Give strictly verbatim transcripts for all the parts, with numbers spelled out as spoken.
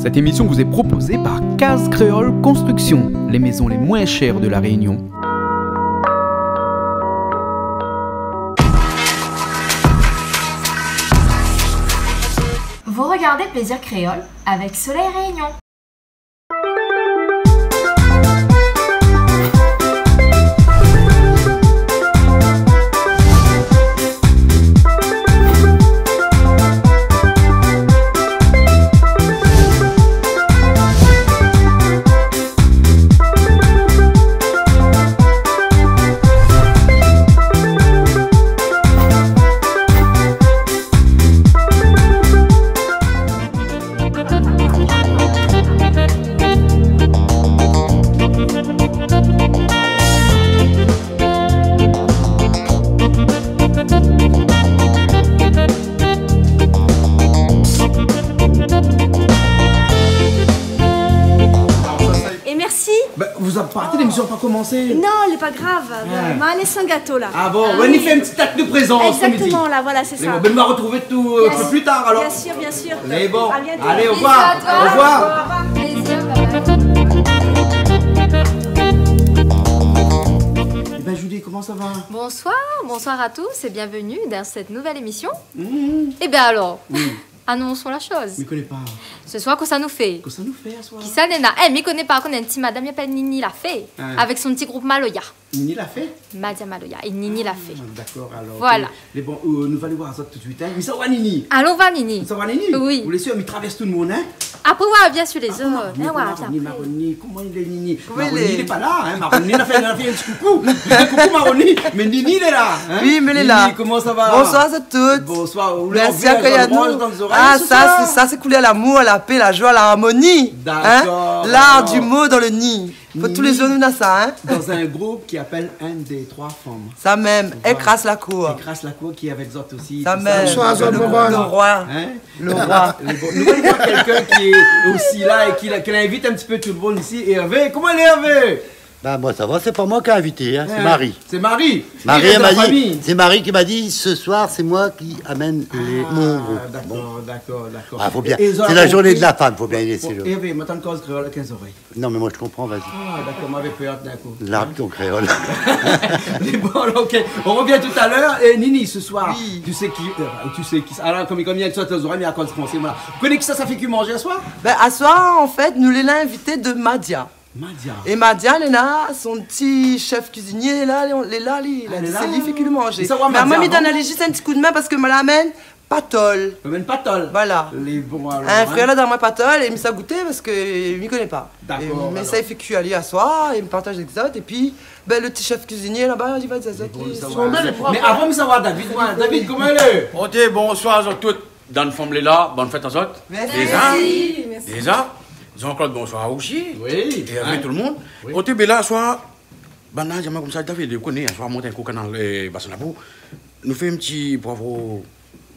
Cette émission vous est proposée par Case Créole Construction, les maisons les moins chères de La Réunion. Vous regardez Plaisir Créole avec Soleil Réunion. Et merci. Bin, zot la parti, lémisyon la pa komansé. Non, lé pa grav. Ouais. Ma lès in gato la. Ah bon, ouais, nou fé in ti akt de prézans, konm i di. Exactement, là, voilà, c'est ça. Mé bon, bin, nou va artrouv tout, euh, in pé pli tar, alor. Bien sûr, bien sûr. Mé bon, allez, au revoir. Bisous à toi. Au revoir. Au revoir. Plaisir, bye bye. Eh ben, Julie, comment ça va ? Bonsoir, bonsoir à tous et bienvenue dans cette nouvelle émission. Mhm. Eh ben alors, annonçons la chose. Mi koné pa. Ce soir, kosa nou fé ? Kosa nou fé, ce soir ? Kisa néna ? Eh, mi koné pa, koné in ti madam i apèl Nini Lafé, avec son petit groupe Maloya. Nini Lafé ? Madia Maloya é Nini Lafé. Ah, d'accord, alors. Voilà. Ok. Mé bon, euh, nou va alé voir sa tout de suite, hein. Mi sava voir Nini. Alon voir Nini. Mi sava voir Nini ? Oui. Ou lé sir, mi travèrs tout le monde, hein. Apré, ouais, bien sûr, les autres. Ah, koman, Nini, Maroni, koman i lé, Nini ? Koman i lé ? Maroni lé pa la, hein. Maroni, nou la fé, nou la fé in ti koukou. Koukou, Maroni. Mé Nini lé la, hein. Oui, mi lé la. Nini, koman sa va ? Bonsoir à toutes. Bonsoir. Ou lé an vèr, an zorèy, dan zorèy, sa, sé, sa, sé koulèr lamour, la pé, la joi, larmoni. Hein ? D'accord, alors. L'art du mot dans le nid. Fo tou lé zour nou na sa, hein ? Dans un groupe qui appelle un des trois femmes. Sa mèm, Èkras Lakour. Èkras Lakour ki lé avèk zot osi. Sa mèm. Bonsoir, zot, bonsoir. Le roi. Hein ? Le roi. Mé bon, nou va voir quelqu'un qui est aussi là et qui la, qui invite un petit peu tout le monde ici. Et Hervé, koman i lé, Hervé ? Bin, moin, sa va, sé pa moin ki la invité, hein, sé Mari. Sé Mari. Mari, èl la di, sé Mari ki la di, ce soir, c'est moi qui amène les, mon groupe. Ah, d'accord, d'accord, d'accord. Ah, fo bien. Sé la journée de la femme, fo bien lésé. Bon, Hervé, mi atann koz kréol avèk in zorèy. Non, mais moi, je comprends, vas-y. Ah, d'accord, moin lavé pèr d'in kou. Larg ton kréol. Mé bon, ok, on revient tout à l'heure. Et Nini, ce soir, tu sais qui, euh, tu sais qui, alors, konm, konm i di, avèk son zorèy, mi akoz fransé, voilà. Ou koné kisa sa fé kui manzé aswar ? Bin, aswar, an fèt, nou lé la invité de Madia. Madia. É Madia, li néna son ti chef kuizinié la, li, li lé la, li, li la di sé li i fé kui manzé. Mé amoin, mi donn ali zis in ti koudmin parske moin la amenn patol. Ou amenn patol. Voilà. Lé bon, alor, hein. In frèr la donn amoin patol é mi sa gouté parske mi koné pa. D'accord, alor. É mi sa fé kui ali aswar é mi partaz avèk zot. Épi, bin, le ti chef kuizinié laba, li va di azot. Lé bon, sa va. Mé avan, mi sa voir David, moin. David, koman i lé ? Ok, bonsoir azot tout. Dan fanm lé la, bone fèt azot. Mèrsi. Déza, Mèrsi. Déza, Jean-Claude, bonsoir osi. Oui. É avèk tout le monde. Oui. Oté, bin la, aswar, banna, zami konmsa, David, ou koné, aswar, mont in kou kanal, euh, Basin Labou. Nou fé in ti poivron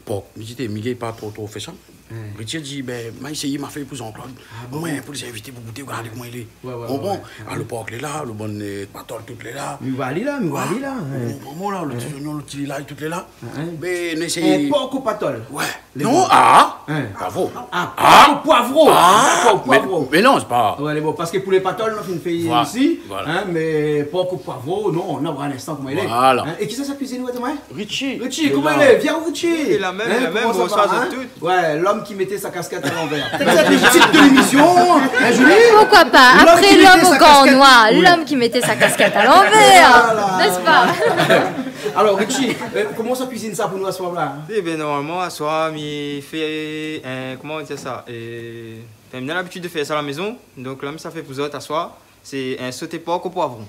pork. Mi di, té, mi gingn pa tro, tro fé sa. Hein. Richie di, bin, ma éséyé, ma fé pou Jean-Claude. Ah bon ? Omoin, pou lé zinvité, pou gouté, gard koman i lé. Ouais, ouais, ouais, ouais. Bon, ah, le pork lé la, le bon, euh, patol, tout lé la. Mi voi ali la, mi voi ali la, hein. Bon, bon, la, le ti zoignon, le ti lay, tout lé la. Hein, hein. Bin, nou éséy. In pork o patol. Ouais. Lé bon. Non, ah, poivron. Ah, pork o poivron. Ah. D'accord, poivron. Mé, mé non, sé pa. Ouais, lé bon, parske pou lé patol, nou la fine fé isi, hein, mé pork o poivron, non, nou va voir in instan koman i lé. Voilà. Hein, é kisa sa kuizine, ou di amoin ? Richie. Richie, koman i lé ? Vien, Richie. Lé la mèm, hein, lé la mèm, bonsoir azot tout. Ouais, l'homme qui mettait sa casquette à l'envers. Pétèt le titre de l'émission, hein, Julie ? Pourquoi pas ? Après l'homme aux gants noirs, l'homme qui mettait sa casquette à l'envers, n'est-ce pas ? Voilà. Alor, Richie, euh, koman sa kuizine sa pou nou aswar la ? Eh bin, normalman, aswar, mi fé, euh, koman i di sa ? Euh, bin, mi na labitid de fé sa a la maison. Donk la, mi sa fé pou zot aswar. Sé in soté pork o poivron.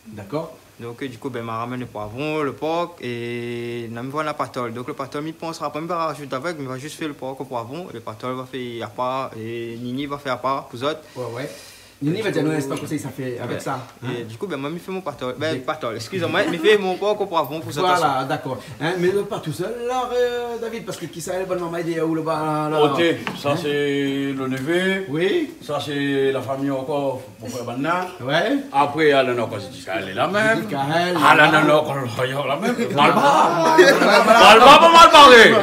D'accord. Donk, euh, du kou, bin, ma amenn le poivron, le pork, é na, mi voi la patol. Donk, le patol, mi pans pa, mi va razout avèk, mi va zis fé le pork o poivron, le patol va fé apar, é Nini va fé apar pou zot. Ouais, ouais. Nini va di anou in instan kosa sa i fé avèk sa, hein. É du kou, bin, moin, mi fé mon patol. Bin, patol, eskiz amoin, mi fé mon pork o poivron pou zot aswar. Voilà, d'accord. Hein, mé zot lé pa tou sèl la, euh, David, parske kisa lé bone momon dèrièr ou laba la ? Oté, sa sé le nevé. Oui. Sa sé la fami ankor. Mon frèr banna. Ouais. Apré, néna ankor Jessica, èl lé la mèm. Jessica, èl lé la. Ah, néna ankor Florian la mèm. Malbar. Malbar, pa Malbaré.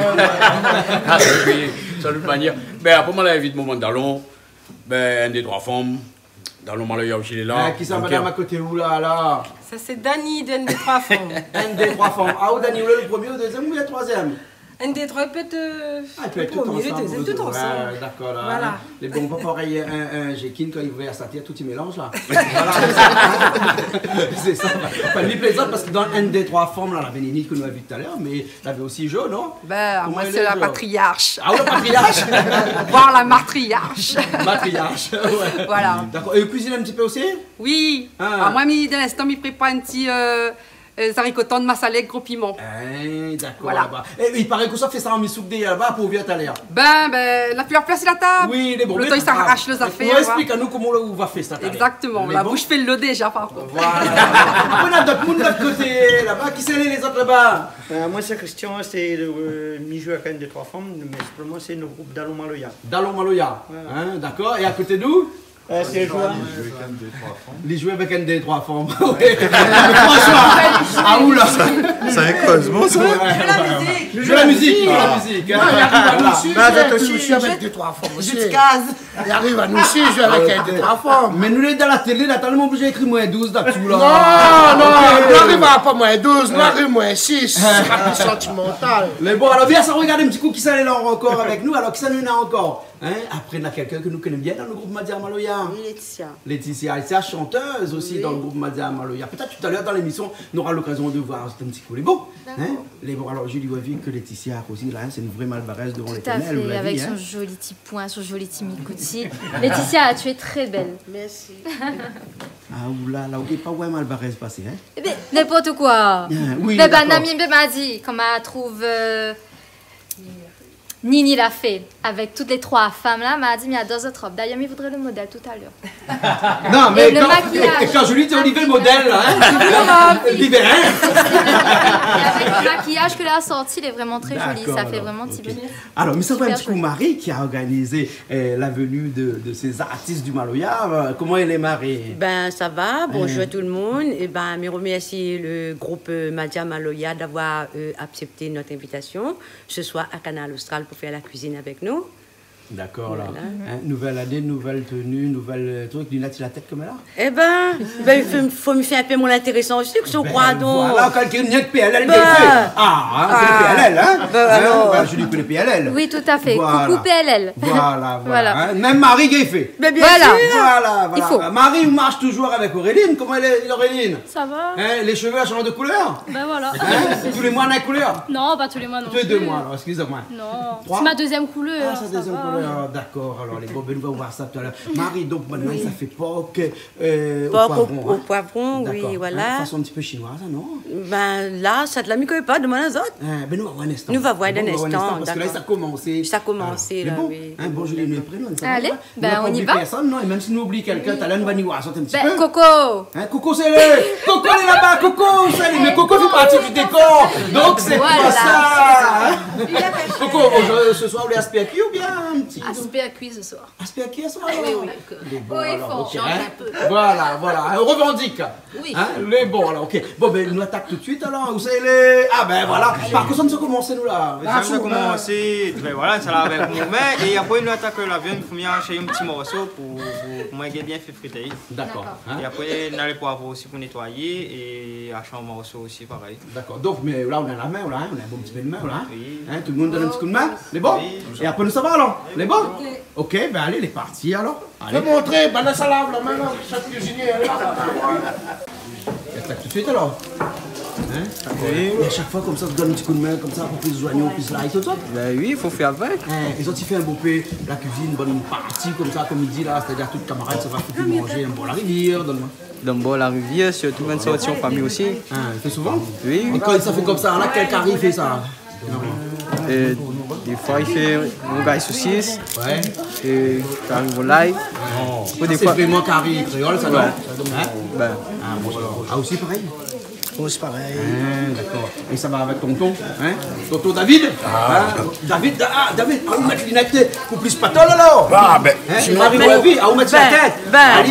Ah, oui, sa, de tout manièr. Bin, apré, moin la invit mon bann dalon. Bin, N D trois Fanm, Dalon Maloya osi lé la. Ah, kisa, madam, a koté ou la, la ? Sa sé Dani de N D trois Fanm. N D trois Fanm. Ah, ou Dani, ou lé le premié, le dézièm oubien le troizièm ? N D trois, i pé èt, euh, le premié, le dézièm, tout ansanm. Ah, i pé èt tout ansanm, tout, ouais, dakor, la. Voilà. Mé bon, pa parèy, in, in Jekin, kan i vèrs sa tèr, tout i mélanz, la. Voilà. Sé sa. Anfin, li plézant, parske dan N D trois Fanm, la, la Bénini, ke nou la vi talèr, mé lavé osi Jo, non ? Bin, koman moin, sé la Jo ? Patriarche. Ah oui, la patriarche. Voir la matriarche. Matriarche, ouais. Voilà. Dakor. É ou kuizine in ti pé osi ? Oui. Ah. Ah, moin, mi, dan linstan, mi prépar in ti, euh, euh, zariko tann masalé èk gro piman. Ah, dakor, laba. Voilà. É i paré ke sa fé sa an misouk dèyèr laba pou vien talèr. Bin, bin, la flèr plas la tab. Oui, lé bon, mé pa grav. Le tan i sa ash lé zafèr, voilà. Ou èksplik anou koman ou va fé sa talèr. Égzaktoman. Lé bon ? La boush i fé lo déza, par kont. Voilà. Apré, na dot moun de lot koté, laba. Kisa lé lézot laba ? Euh, moin, sé Christian, sé le, euh, mi zoué avèk N D trois Fanm, mé sinploman, sé le group Dalon Maloya. Dalon Maloya. Voilà. Hein, dakor. É a koté d'ou ? Euh, sé Johan. Li zoué avèk N D trois Fanm. Li zoué avèk N D trois Fanm. Ouais. Franchement, ah, oula. Sa, sa in kozman, sa. Ouais, ouais. Li zoué la mizik. Li zoué la mizik. Li zoué la mizik, hein. Voilà. Bin, zot osi, zoué avèk N D trois Fanm osi. Zot i kaz. I ariv anou osi zoué avèk N D trois Fanm. Mé nou lé dan la télé, la, talman oblizé ékri moin douz la-dsou, la. Non, non, nou ariv pa moin douz, nou ariv moin sis. Sé pa pli santimantal. Mé bon, alor, vien sa, regard in ti kou kisa lé la ankor avèk nou. Alor, kisa nou néna ankor ? Hein, apré, na kèlkin ke nou koné bien dan le group Madia Maloya. Laetitia. Laetitia, Laetitia, chanteuse aussi dans le groupe Madia Maloya. Peut-être tout à l'heure dans l'émission, on aura l'occasion de voir un petit coup. Lé bon, hein ? D'accord. Lé bon, alor, Julie, ou la vi ke Laetitia osi la, hein, sé in vré malbarèz dovan Létèrnèl, ou la vi, hein ? Tout à fait, avec son joli ti poin, son joli ti migoti. Laetitia, tu es très belle. Merci. Ah, oula, la, ou gingn pa oir malbarèz pasé, hein ? Eh ben, n'importe quoi. Ah, oui, d'accord. Mé bann ami, bin, ma di, kan ma trouv, euh, Nini la fé avèk tout lé troi fanm la, ma di, mi ador zot rob. D'ailleurs, mi voudré le modèl tout à l'heure. Non, mé kan, é kan Julie té olivé le modèl, la, hein ? Olivé, hein ? Et avec le maquillage ke la sorti, il est vraiment très joli. D'accord, alors, ok. Ça fait vraiment un petit peu super joli. Alors, mi sava in ti kou Marie ki la organizé, euh, la venue de, de ces artistes du Maloya. Euh, koman i lé, Marie ? Bin, sa va. Bonjour tout le monde. Eh ben, mi remèrsi le group, euh, Madia Maloya d'avoir, euh, accepté notre invitation ce soir à Kanal Austral pou fé la kuizine avèk nou. Dakor, la. Voilà. Hein, nouvèl ané, nouvèl teni, nouvèl, euh, truk, linèt si la tèt konm la. Eh ben, bin, fo, fo mi fé in pé mon intérésan osi, ke si ou kroi, donk. Voilà, kan i di rienk P L L, bin, i fé. Ah, hein, ou koné P L L, hein ? Bin, alor. Voilà, Julie koné P L L. Oui, tout à fait. Voilà. Coucou P L L. Voilà, voilà, hein. Mèm Marie i fé. Bin, bien sûr. Voilà, voilà. Il faut. Marie, ou marsh touzour avèk Auréline. Koman i lé, Auréline ? Ça va. Hein, les cheveux, la shanj de couleur ? Ben voilà. Hein ? Tous les mois, on a une couleur ? Non, pas tous les mois non plus. Tous les deux mois, alors, excusez-moi. Non, c'est ma deuxième couleur, ça va. Trois ? Ah, c'est la deuxième couleur, d'accord. Alors, lé bon, bin, nou va voir sa tout à l'heure. Marie, donk, bann la, sa fé pork, euh, au poivron, hein ? Pork au, au poivron, oui, voilà. D'accord. Hein, fason in ti pé chinois, sa, non ? Ben, la, sa, la, mi koné pa, demann azot. Hein, bin, nou va voir in instan. Nou va voir dan in instan, parske la, sa la komansé. Sa la komansé, la, oui. Hein, bon, Julie, nou lé pré, nou, sa va ? Allez. Ben, on y va. Nou la pa oubli pèrsone, non ? É mèm si nou oubli kèlkin, talèr nou va ni voir azot in ti pé. Ben, Coco. Hein, Coco, sé lé, Coco lé laba, Coco, sa lé, mé Coco i fé parti du dékor. Donk, sé pou sa, hein ? Voilà. Coco, ojourd-, ce soir, ou lé aspé kui oubien in ti... Aspé kui ce soir. Aspé kui ce soir, alors ? Oui, oui. Lé bon, alors, ok, hein ? Voilà, voilà, hein, on revendique. Oui. Hein, lé bon, alor, ok. Bon, bin, nou atak tout de suite, alor. Ou sé lé... Ah, bin, voilà. Par kosa nou sa komansé, nou, la ? La, nou sa komansé, bin, voilà, sa la avèk mon min. É apré, nou atak la viann, fo mi ashé in ti morso pou, pou, pou moin gingn bien fé fritéyé. D'accord. D'accord. Hein ? É apré, nou na lé poivron osi pou nétoiyé é ashé an morso osi, parèy. D'accord. Donk, mé la, ou na la min, la, hein ? Ou na in bon ti pé de min, la, hein ? Oui. Hein, tout le monde donn in ti kou de min ? Lé bon ? Oui. É apré, nou sa va, alor ? Lé bon ? Ok. Ok, bin, alé, lé parti, alor. Alé. Fé montré, banna sa lav la min, la, shak kuizinié, la. Atak tout de suite, alor. Hein ? Oui. É a shak foi, konmsa, ou donn in ti kou de min, konmsa, pou plis zoignon, plis lay, tout sa. Ben oui, fo fé avèk. Hein, zot i fé in bonpé la kuizine, bann parti, konmsa, konm i di la, sétadir tout kamarad, sa va fouté manzé, in bor la rivièr, donn amoin. Dan bor la rivièr, sirtou kan nou sort an famiy osi. Hein, i fé souvan ? Oui. É kan sa fé konmsa, la, kèl kari i fé sa ? Euh, défoi, i fé rougay sosis, ouais, é kari volay. Oh. Apré, sa, sé défoi vréman kari kréol, sa, non ? Ouais. Hein ? Ben. Ah, bon, ah, osi, parèy. Sé parèy. Ah, dakor. É sa va avèk tonton, in ? Tonton David ? Ah. In ? David, ah, David, aou mèt linèt pou pli patol alor ? Ah, bin, sinon, i ariv la vi, aou mèt la tèt. Bin, bin. Ah,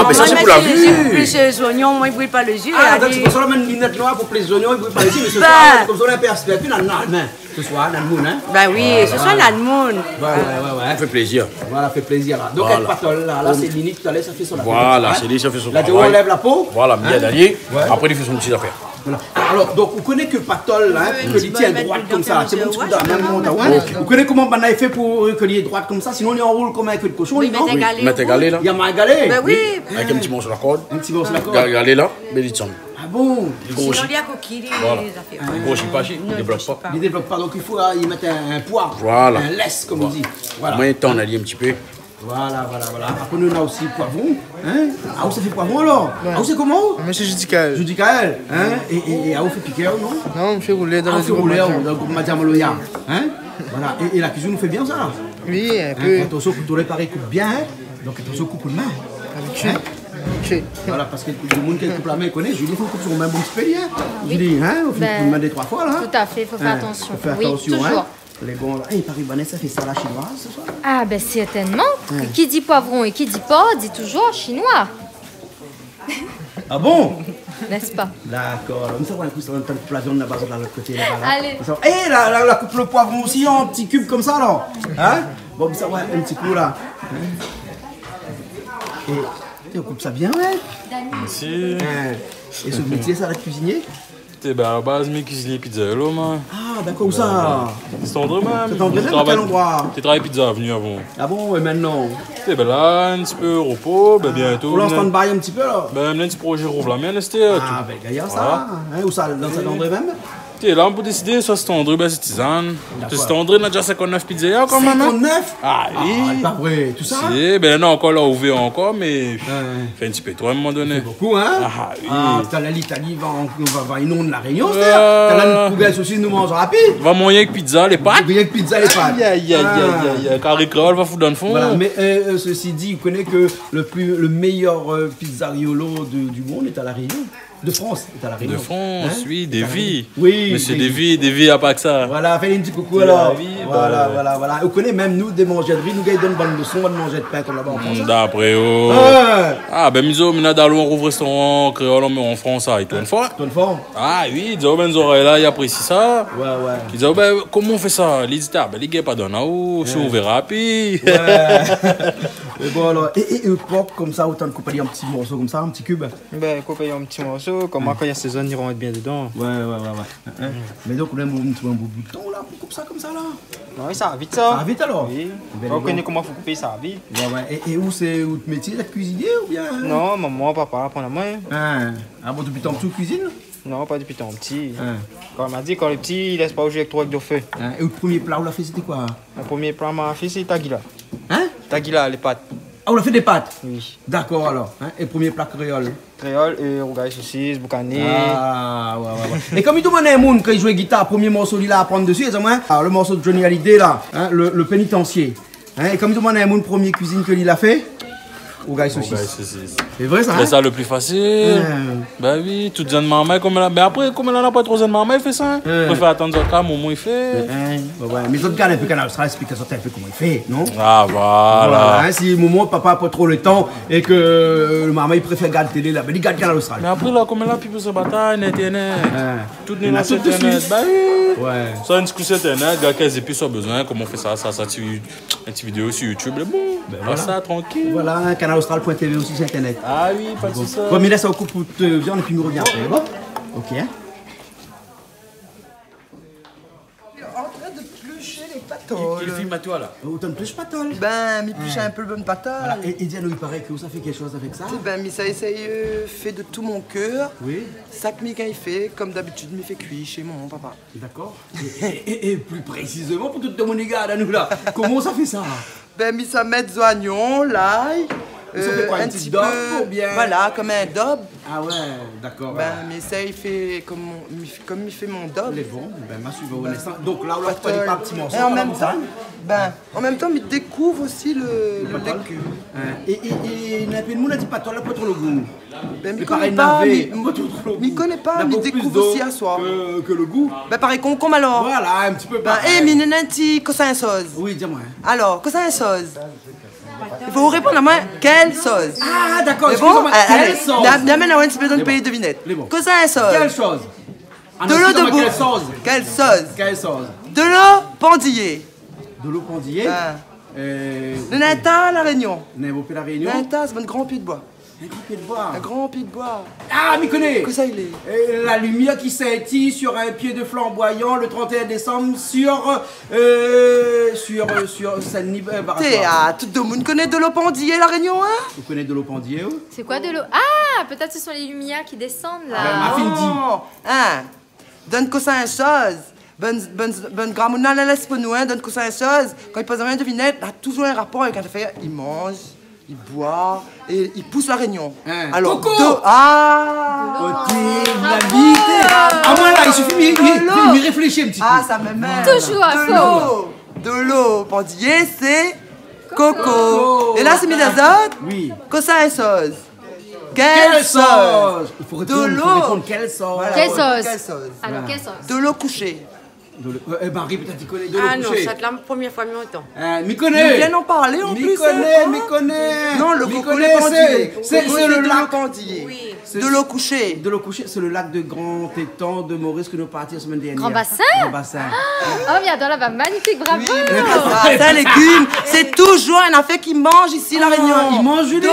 mé sa, sé pou la vi. Non, moin, moin, mèt lé zié pou pli lé zoignon, moin, i bril pa lé zié. Ah, donk sé pou sa la mèt linèt noir pou pli lé zoignon, i bril pa lé zié, mé sé sa, konmsa, ou la pèrspèktiv, non, non, non. Sé soi, nana moun, in ? Bin oui, sé soi, nana moun. Ouais, ouais, ouais, ouais. Fé plézir. Voilà, fé plézir la. Donk, èl patol la, la, sé linèt, talèr sa fé son afèr. Voilà, sé li sa fé son travay. La, ou anlèv la po. Voilà, bien dalé. Ouais. Apré li fé son ti zafèr. Voilà. Alor, donk, ou koné ke patol la, in, ke li tien droit konmsa, sé bon, ti kou dan la min, mon ta, ouais. Ou koné koman banna i fé pou, euh, ke li lé droit konmsa, sinon li anroul konm in ké d'koshon, non ? Oui, mèt in galé. Mèt in galé la. Bin oui. Avèk in ti morso la kord. In ti morso la kord. Ga-, galé la, mé li tienbo. Ah bon ? Sinon, li lé kokiy, lé zafèr. Voilà. Li grosi pa, li dévlop pa. Li dévlop pa, donk i fo, ah, i mèt in, in poi, in lès, konm i di. Voilà. Voilà. Omoin, i tann ali in ti pé. Voilà, voilà, voilà. Apré, nou néna osi poivron, in ? Ah, ou sa fé poivron alor ? Ouais. Ah, ou sé koman ? Moin sé Judicaël. Judicaël, in ? É, é, é, ah, ou fé pikèr, non ? Non, mi fé roulèr dan le group Madiam. Ah, ou fé roulèr dan le group Madiam Aloya, in ? Voilà. É, é la kuizine, ou fé bien sa ? Oui, in pé. In, atansion, koto la, parèy, i koup bien, in ? Donk, atansion, koup out min. Abitié. In ? Abitié. Voilà, parske demoun ki koup la min, i koné, Julie, fo koup son min in bon ti pé, in ? Oui. Julie, in ? Ou fé koup out min dé, troi foi, la, in ? Tout à fait, fo fé atansion. Fo fé atansion, in ? Lé bon, la. É, i paré, Vanessa fé sa la shinoiz, sé sa ? Ah, bin, sèrtènman. Ouais. Ki di poivron é ki di por, di toujour shinoi. Ah bon ? N'est-ce pas ? Dakor. Alor, nou sa oir in kou, sa va tann koup la viann laba, la, lot koté laba, la. Alé. Nou sa oir, é, la, la, la koup le poivron osi an ti kub konmsa, alor. In ? Bon, nou sa oir in ti kou la. É, é ou koup sa bien, ouais. Mèrsi. In. É se métié sa, la kuizinié ? Té, bin, a la baz, mi kuizinié pizza, lo, moin. Ah, dakor, ousa ? Bin, Saint-André mèm. Saint-André mèm, kèl androi ? Té travay Pizza Avenue avan. Ah bon, é mintnan ? Té, bin la, in ti pé ropo, bin, bientô, ou lé an stand-by in ti pé, alor ? Bin, in ti projé rouv la min, lé stèr. Ah, bin, gayar sa. Voilà. In, ousa, dan Saint-André mèm ? Té, la, nou la désidé, soi Saint-André, bin, Citizen. Dakor. Saint-André, néna déza sinkant-nèf pizzeria, kan mèm, in ? Sinkant-nèf ? Ah oui. Ah, lé pa vré, tousa ? Si, bin, néna ankor, la ouvèr ankor, mé fé in ti pé tro, a in moman doné. Fé bokou, in ? Ah oui. Ah, talèr Litali va, va, va inond La Rényon, sé sa ? Talèr nou trouv sosis, nou manz rapid. Va manz rienk pizza, lé pat. Rienk pizza, lé pat. Ay, ay, ay, ay, ay, ay. Kari kréol va fout dan le fon. Voilà, mé, euh, euh, ceci dit, ou koné ke le pli, le méyèr, euh, pizzariolo de, du monde est à La Réunion. De France, lé a La Rényon. De France, oui, Davy. Oui, Davy. Monsieur Davy, Davy, a pa ke sa. Voilà, fé in ti koukou alor. Davy, voilà, voilà, voilà. Ou koné mèm nou, dé manzèr de ri, nou gingn donn bann leson, bann manzèr de pin konm laba an Frans, in. Dapré ou. Ouais. Ah, bin, mi di aou, mi néna dalon rouv restoran kréol an, an Frans, sa i tourn for. Tourn for. Ah oui, di aou, bin, zorèy la i aprési sa. Ouais, ouais. I di aou, bin, koman ou fé sa ? Li di, ah, bin, li gingn pa donn aou, si ou ouvèr rapid. Ouais. Mé bon, alor, é, é, é por konmsa, ou tann koup ali an ti morso konmsa, an ti kub. Bin, koup ali an ti morso, koman, kan i asèzone, i rant bien dedan. Ouais, ouais, ouais, ouais. In ? Mé donk, ou néna in ti bout de tan la pou koup sa konmsa la ? Non, sa va vit sa. Sa va vit alor ? Oui. Bin, ou koné koman fo koupé, sa va vit. Ouais, ouais. É, é ou, sé out métié, la, kuizinié oubien ? Non, momon, papa la aprann amoin. In. Ah bon, dopi tan pti ou kuizine ? Non, pa dopi tan pti. In. Kan ma di, kan lé pti, i lès pa ou zoué tro avèk do fé. In. É out promié pla ou la fé, sété koi ? Mon promié pla ma fé, sé tagila. In ? Tagila, lé pat. Ah, ou la fé dé pat ? Oui. Dakor, alor. In ? É promié pla kréol ? Kréol, euh, rougay sosis, boukané. Ah, ouais, ouais, ouais. É kan mi domann in moun, kan i zoué gitar, promié morso li la aprann dési, é sa, moin, ah, le morso de Johnny Hallyday la, in, le, le Pénitencier. In, é kan mi domann in moun, promié kuizine ke li la fé, rougay sosis. Rougay sosis. Sé vré sa, in ? Sé sa le pli fasil. In. Bin oui, tout zèn marmay konm la. Mé apré, konm la, na pa tro zèn marmay i fé sa, in. In. Préfèr atann zot ka, momon i fé. In. Ouais, ouais. Mé zot gard in pé Kanal Austral, èksplik azot in pé koman i fé, non ? Ah, voilà. Voilà, in, si momon, papa na pa tro le tan é ke, euh, le marmay i préfèr gard télé la, bin, li gard Kanal Austral. Mé apré la, konm la, pi bezoin batay, internet. In. Tout néna tout dési. Internet. Ba oui. Ouais. Sa, in ti kou si internet, gard kèl zépis ou la bezoin, koman fé sa, sa, sa, ti In ti vidéo si YouTube, lé bon. Bin voilà. Sa, trankil. Voilà, kanal austral point T V osi si internet. Ah oui, pa de sousi. Bon, mi lès aou koup out viann épi mi revien apré, bon ? Ok, in. Antrin de plish lé patol. Li, li film atoi la. Ou tann plish patol ? Bin, mi plish in pé bann patol. Voilà. É, é di anou, i paré ke ou sa fé kékshoz avèk sa ? Bin, mi sa éséy, euh, fé de tout mon kèr. Oui. Sak mi gingn fé, konm dabitid, mi fé kui shé momon, papa. Dakor. É, é, é, é pli présizman, pou tout demoun i gard anou la, koman ou sa fé sa ? Bin, mi sa mèt zoignon, lay, Sa i fé koi, in ti dob oubien ? Voilà, konm in dob. Ah ouais, d'accord. Ben, mé sa i fé konm mon, mi, konm mi fé mon dob. Lé bon, ben, ma suiv, ou lès. Donk la, ou la pa di pa ti morso, é an mèm tan, ben, an mèm tan, mi dékouv osi le, le légume. Hein, é, é, é, na in pé d'moun la di patol la pa tro lo gou. Ben, mi koné pa, mi, mi koné pa, mi dékouv osi aswar. Ke, ke le gou. Ben, parèy konkonm alor. Voilà, in ti pé parèy. Ben, é, mi néna in ti kosa in soz. Oui, di amoin. Alor, kosa in soz ? I fo ou réponn amoin, kèl soz ? Ah, dakor, éskiz amoin, kèl soz ? Mé bon, alé, mi, mi amenn aou in ti pé dann péi devinèt. Lé bon. Kosa in soz ? Kèl soz ? Ah non, éskiz amoin, kèl soz ? Kèl soz ? Kèl soz ? Dolo pandiyé. Dolo pandiyé ? Ah. Euh, néna in ta La Rényon. Néna in ta, sé bann gran pié d'boi. In gran pié d'boi. In gran pié d'boi. Ah, mi koné. Kosa i lé ? Euh, la limièr ki sort sur un pied de flamboyant le trente et un décembre sur, euh, sur, euh, sur Saint-Denis, euh, Barasoir. Té, ah, tout domoun i koné dolo pandiyé La Rényon, hein ? Ou koné dolo pandiyé, ou ? C'est quoi de l'eau ? Ah, peut-être ce sont les lumières qui descendent là. Ah, ma fine di. Non. Hein ? Donn kosa in soz. Bann, bann, bann gramoun la, la lès pou nou, hein, donn kosa in soz. Kan i poz in devinèt, la touzour in rapor avèk in zafèr, i manz, i boi, é i pous La Rényon. Hein. Alor, koko ! Do-, ah ! Oté, la vi, té. Ah, moin la, i sifi mi, mi, mi réfléshi in ti pé. Ah, sa mèm. Touzour a fo. Dolo. Dolo pandiyé, sé koko. Koko. É la, sé mi di azot. Oui. Kosa in soz ? Kèl soz ? Kèl soz ? I fo réponn, i fo réponn kèl soz. Dolo. Voilà, kèl soz ? Kèl soz ? Alor, kèl soz ? Dolo koushé. Dolo, euh, euh, Marie, pétèt i koné dolo koushé. Ah non, sa la, promié foi mi antann. Euh, mi koné. Nou vien an parlé an plis, hein. Mi koné, mi koné. Non, le koko lé pandiyé. Sé, sé, sé le lak. Koko lé pandiyé. Oui. Dolo koushé. Dolo koushé, sé le lak de Grand Étang de Maurice ke nou la parti la semèn dernièr. Grand Bassin ? Grand Bassin. Oh, mi ador laba, magnifik, bravo. Oui, mé sa, sé in légim, sé touzour in afèr ki manz isi La Rényon. Ah, i manz dolo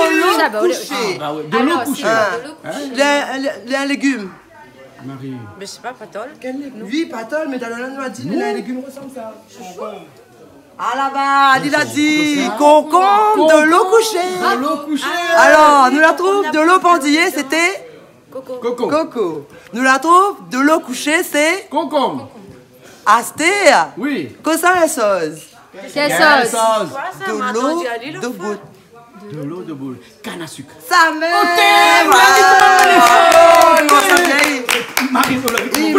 koushé. Dolo koushé. Ah, bah ouais. Dolo koushé. Alor, sé dolo koushé. Hein ? Lé, lé, lé in légim. Marie. Mé sé pa patol. Kèl légim ? Oui, patol, mé talèr nou la di, lé in légim i resanm sa. Shoushou. Ah, laba, li la di, konkonm, dolo koushé. Dolo koushé. Alor, nou la trouv, dolo pandiyé, sété ? Koko. Koko. Koko. Nou la trouv, dolo koushé, sé ? Konkonm. Astèr. Oui. Kosa in soz ? Kèl soz ? Kèl soz ? Dolo dobout. Dolo dobout. Kann a sik. Sa mèm ! Oté, Marie, koman i lé fort ! Marie, ou la vi ?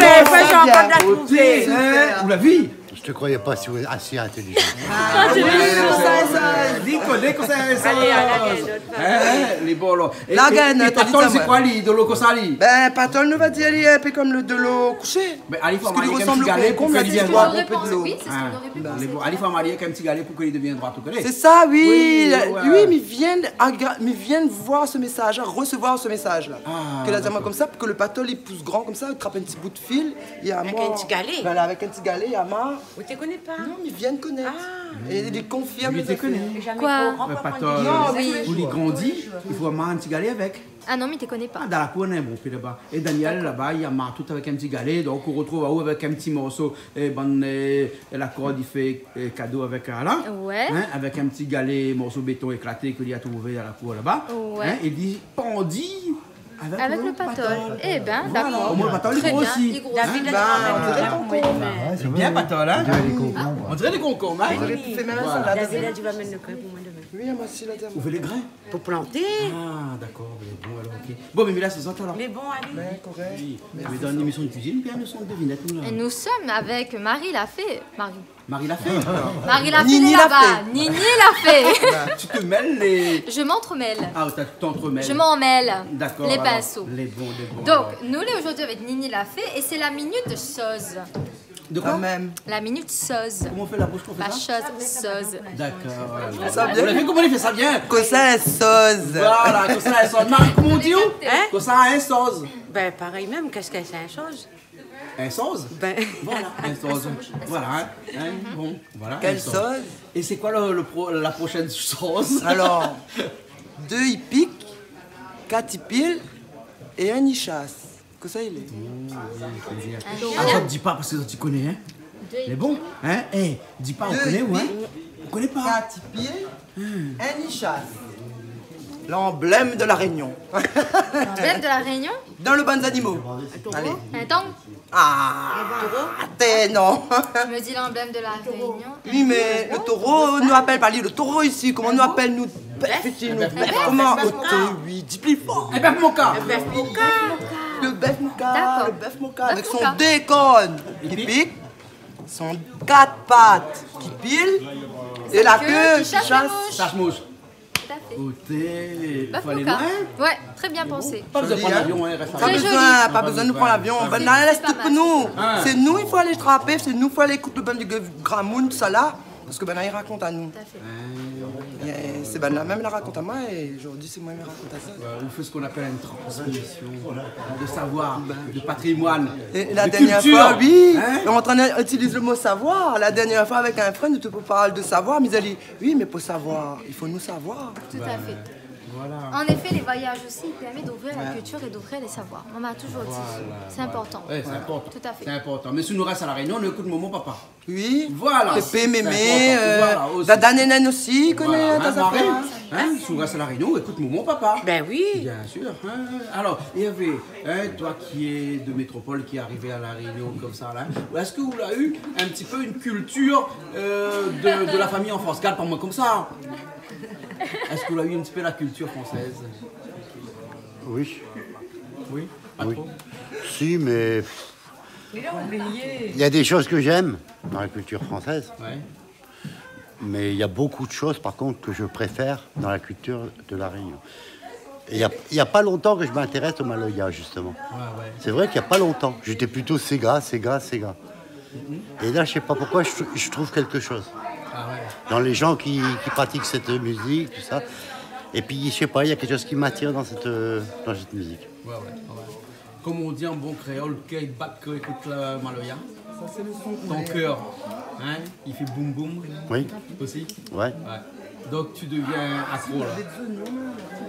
Oté, hein, ou la vi ? Je te croyais pas si, aussi intelligent. Ah, oui, kosa in soz. Li koné kosa in soz. Alé, alé, alé, lot. Hein, lé bon, la. É, é, é patol, sé koi, li, dolo kosa, li ? Ben, patol, nou va dir, li lé in pé konm le dolo koushé. Ben, alé, fo marié avèk in ti galé pou ke li devien droit. Parce que li resanm konkonm, in ti pé dolo. Oui, c'est ce qu'on aurait pu penser. Hein, lé bon. Alé, fo marié avèk in ti galé pou ke li devien droit, ou koné. Sé sa, oui. Oui, ouais. Oui, mé mi vien agra-, mi vien voir se mésaz la, resevoir se mésaz la. Ah, dakor. Ke la di amoin konmsa, pou ke le patol i pous gran konmsa, i trap in ti bout fil, i amoin. Avèk in ti galé. Voilà, avèk in ti galé, i amoin. Ou té koné pa ? Non, mi vien konèt. Ah. É li konfirm. Li té koné. Koi ? Patol, pou li grandi, i fo amoin in ti galé avèk. Ah non, mi té koné pa. Ah, dan la kour, néna in bon pié laba. É Daniel, laba, i amar tout avèk in ti galé. Donk, ou retrouv aou avèk in ti morso, é, bann, é, la kord i fé, é, kado avèk, euh, la. Ouais. Hein, avèk in ti galé, morso béton éklaté ke li la trouvé dan la kour laba. Ouais. Hein, é li pandi avèk le patol. Avèk le patol. Eh ben, dakor. Voilà. Omoin le patol, li gro osi. Très bien, li gro osi. Hein ? David la di pa mèm. Ben, on diré konkonm. Ouais, sé vré. Bien, patol, hein ? On diré lé konkonm. On diré lé konkonm, hein ? Oui. Voilà. David la di va amenn le grin pou moin demin. Oui, moin osi, la di amoin. Ou vé le grin ? Pou planté. Ah, dakor, lé bon, alor, oké. Bon, mé, mé la, sé sa, alor. Lé bon, alé. Ben, korèk. Oui. Mé dan in émision de kuizine, bien, nou lé an devinèt, nou, la. Et nous sommes avec Marie Lafay. Marie. Marie Lafay. Marie Lafay, lé laba. Nini Lafay. Nini Lafay. Tu te mêles les... Je m'entremêle. Ah, t'as, tu t'entremêles. Je m'en mêle. D'accord, alors. Les pinceaux. Lé bon, lé bon, alor. Donc, nous, on est aujourd'hui avec Nini Lafay et c'est la minute soz. De koi ? Kan mèm. La minute soz. Koman i fé la boush pou fé sa ? Pas soz, soz. Dakor. Sa bien. Ou la vi koman li fé sa bien ? Kosa in soz ? Voilà, kosa in soz. Marie, koman i di, ou ? Hein ? Kosa in soz ? Ben, parèy mèm, kosa in soz ? In soz ? Ben. Voilà, in soz. Voilà, hein. Hein, bon, voilà, in soz. Kèl soz ? É sé koi le, le pro-, la proshèn soz ? Alor, dé i pik, kat i pil é inn i shas. Kosa i lé ? Mmh, bien, bien. Ah, zot i di pa parske zot i koné, hein. Lé bon, hein ? Eh, di pa, ou koné, ou, hein ? Dé i pik. Ou koné pa ? Kat i pil, inn i shas. L'emblème de La Réunion. L'emblème de La Réunion ? Dan le bann zanimo. Un taureau ? Alé. Un tang ? Ah, té, non. Tu me dis l'emblème de La Réunion. Oui, mé le toro, nou apèl pa li le toro isi. Koman nou apèl, nou ? bèf, in bèf. Koman ? Oté, oui, di pli for. In bèf moka. In bèf moka. Le bèf moka, le bèf moka, avèk son dé kone ki pik, son kat pat ki pil, é la ke ki shas moush. Tout à fait. Oté, fo alé loin. Ouais, très bien pensé. Pa bezoin pran lavion, in, rès an Paris. Pa bezoin, pa bezoin nou pran lavion. Banna la lès tout pou nou. Sé nou i fo alé trapé, sé nou i fo alé ékout le bann gramoun, tousala. Parske banna i rakont anou. Tout à fait. Sé banna mèm la rakont amoin, é zordi sé moin i rakont azot. Ouais, on fait ce qu'on appelle une transmission de savoir, de patrimoine, de culture. É la dernièr foi, oui, nou lé antrin itiliz le mo savoir. La dernièr foi, avèk in frèr, nou té pou parl de savoir, mé li la di, oui, mé pou savoir, i fo nou savoir. Tout à fait. Voilà. En effet, les voyages aussi, ils permettent d'ouvrir la culture et d'ouvrir les savoirs. On m'a toujours dit, c'est important. Ouais, c'est important. Tout à fait. C'est important. Mé si nou rès La Rénion, nou ékout momon, papa. Oui. Voilà, pépé, mémé, dada, nénène osi, koné, in, Marie. Si ou rès La Rénion, ou ékout momon, papa. Ben oui. Bien sûr, in. Alors, Hervé, toi qui es de métropole, qui est arrivé à La Réunion comme ça, là, est-ce que vous avez eu un petit peu une culture, euh, de, de la famille en France ? Gard pa moin konmsa. Est-ce que vous avez eu un petit peu la culture française ? Oui. Oui, pas trop. Si, mais il y a des choses que j'aime dans la culture française. Ouais. Mais il y a beaucoup de choses, par contre, que je préfère dans la culture de La Réunion. Et il y a, il y a pas longtemps que je m'intéresse au maloya, justement. Ouais, ouais. C'est vrai qu'il y a pas longtemps, j'étais plutôt séga, séga, séga. Et là, je sais pas pourquoi, je, je trouve quelque chose dans les gens qui, qui pratiquent cette musique, tout ça. Et puis, je sais pas, il y a quelque chose qui m'attire dans cette, euh, dans cette musique. Ouais, ouais, ouais. Comme on dit en bon créole, kèr i bat kan i ékout le maloya. Ton cœur, hein, il fait boum boum aussi. Oui. Ouais. Donc tu deviens accro, là.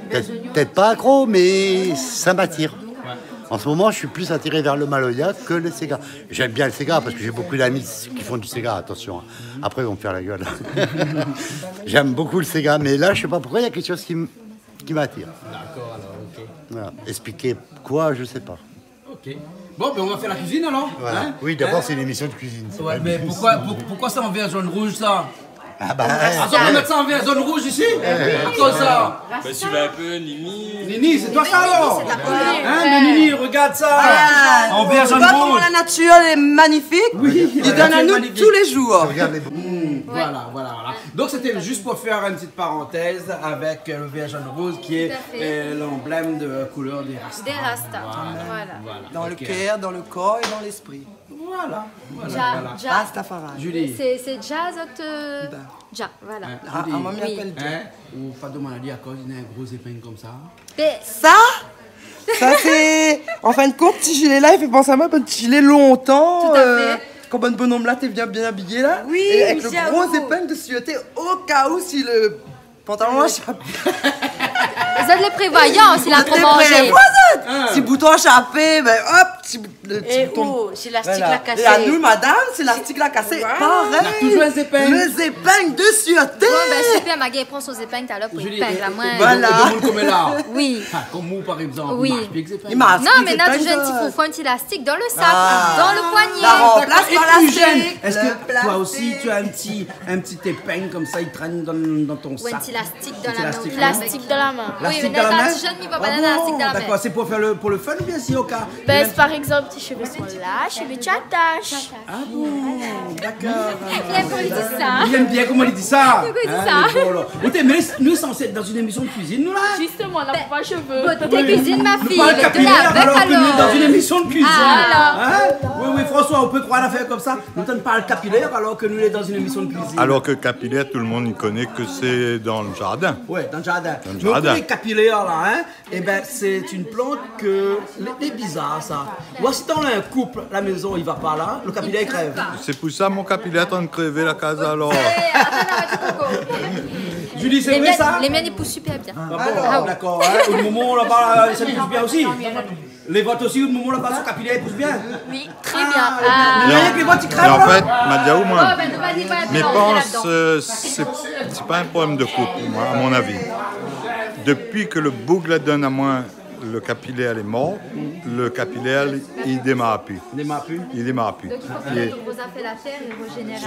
Peut-être, peut-être pas accro, mais ça m'attire. Ouais. En ce moment, je suis plus attiré vers le maloya que le séga. J'aime bien le séga parce que j'ai beaucoup d'amis qui font du séga, attention, hein. Après, ils vont me faire la gueule. J'aime beaucoup le séga, mais là, je sais pas pourquoi, il y a quelque chose qui m-, qui m'attire. D'accord, alors, ok. Voilà. Expliquer quoi, je sais pas. Ok. Bon, ben, on va faire la cuisine, alors. Voilà. Hein ? Oui, d'abord, c'est une émission de cuisine. Ouais, mais pourquoi, pour-, pourquoi ça en vert, jaune, rouge, ça ? Ah, bah, attends, on va mettre ça en vert, jaune, rouge ici ? À cause ça ? Bah, suivez un peu, Nini. Nini, c'est toi ça, alors ? Hein, mais Nini, regarde ça. En vert, jaune, rouge. Tu vois comment la nature est magnifique ? Oui, la nature est magnifique. Il donne à nous tous les jours. Regarde les... Hmm, voilà, voilà, voilà. Donc, c'était juste pour faire une petite parenthèse avec, euh, le vert, jaune, rouge qui est, euh, l'emblème de couleur des Rasta. Des Rasta, voilà. Voilà. Dans le cœur, dans le corps et dans l'esprit. Voilà, voilà, voilà. Rastafari. Julie. C'est, c'est Dja, zot, euh, Dja, voilà. Hein, Julie. Ah, maman m'appelle Dja. Hein, ou pa domann ali akoz li néna in gro zéping konmsa. Sa, sa sé, an fin de kont, ti jilé la, li fé pans amoin bann ti jilé lontan, kan bann bonom la té bien, bien abiyé la. Oui, é avèk le gro zéping de sirté, o ka ou si le pantalon la shapé. Zot lé prévoyan, si la tro manzé. Zot lé prévoyan, zot. Si bouton la shapé, ben hop, ti bout-, le ti bouton. É anou, madam, si lastik la kasé, parèy. Na toujour in zéping. Le zéping de sirté. Bon, ben, super, Maggie, pran son zéping talèr pou éping amoin. Voilà. Domoun konm la. Oui. Anfin, konm ou, par égzanp, ou marsh pi èk zéping. Non, mé na toujour in ti foufou, in ti lastik dan le sak, dan le poigné. La ranplas par lastik. D'accord. Et plus jeune, est-ce que toi aussi, tu as un petit, un petit épingle comme ça, il traîne dans, dans ton sac ? Ou in ti lastik dan la min. Lastik dan la min. Oui, mé na toujour in ti jenn, mi voi pa lastik dan la min. Ah bon ? D'accord, c'est pour faire le, pour le fun ou bien si au cas ? Ben, si par égzanp, tes cheveux sont lâches, ben tu attaches. Ah bon, d'accord. Li èm bien kan li di sa. Li èm bien koman li di sa. Hein, mé bon, alor. Oté, mé nou sansé èt dan in émisyon de kuizine, nou la. Justement, la, ben, on voit cheveux. Beauté cuisine, ma fille, de la bec alors. Nou parl kapilèr alor ke nou lé dan in émisyon de kuizine. Ah, alors. Hein ? Oui, oui, François, ou pé kroir in afèr konmsa. Nou té parl kapilèr alor ke nou lé dan in émisyon de kuizine. Alors que capillaire, tout le monde y connaît que c'est dans le jardin. Ouais, dan le jardin. Dan le jardin. Mé ou koné kapilèr la, hein ? Eh ben, c'est une plante que, lé, lé bizar, sa. Ou si ou néna in koup, la mézon i va pa la, le kapilèr i krèv. C'est pour ça mon capillaire est en train de crever la case alors. Julie, c'est vrai, ça ? Les miennes, ils poussent super bien. Ah bon, d'accord, hein. Out momon laba, sa i pous bien osi. Les vôtres aussi, out momon laba, son kapilèr i pous bien. Oui. Très bien. Ah, le, le mèyèr ke lé vôtres i krèv la. Mé an fèt, ma di aou, moin, mé pans, euh, sé, sé pa in problèm de koup, moin, à mon avis. Dopi ke le boug la donn amoin le kapilèr lé mor, le kapilèr, li, li démar pi. Li démar pi. Li démar pi. Donc, il faut que Rosa fait la terre et régénère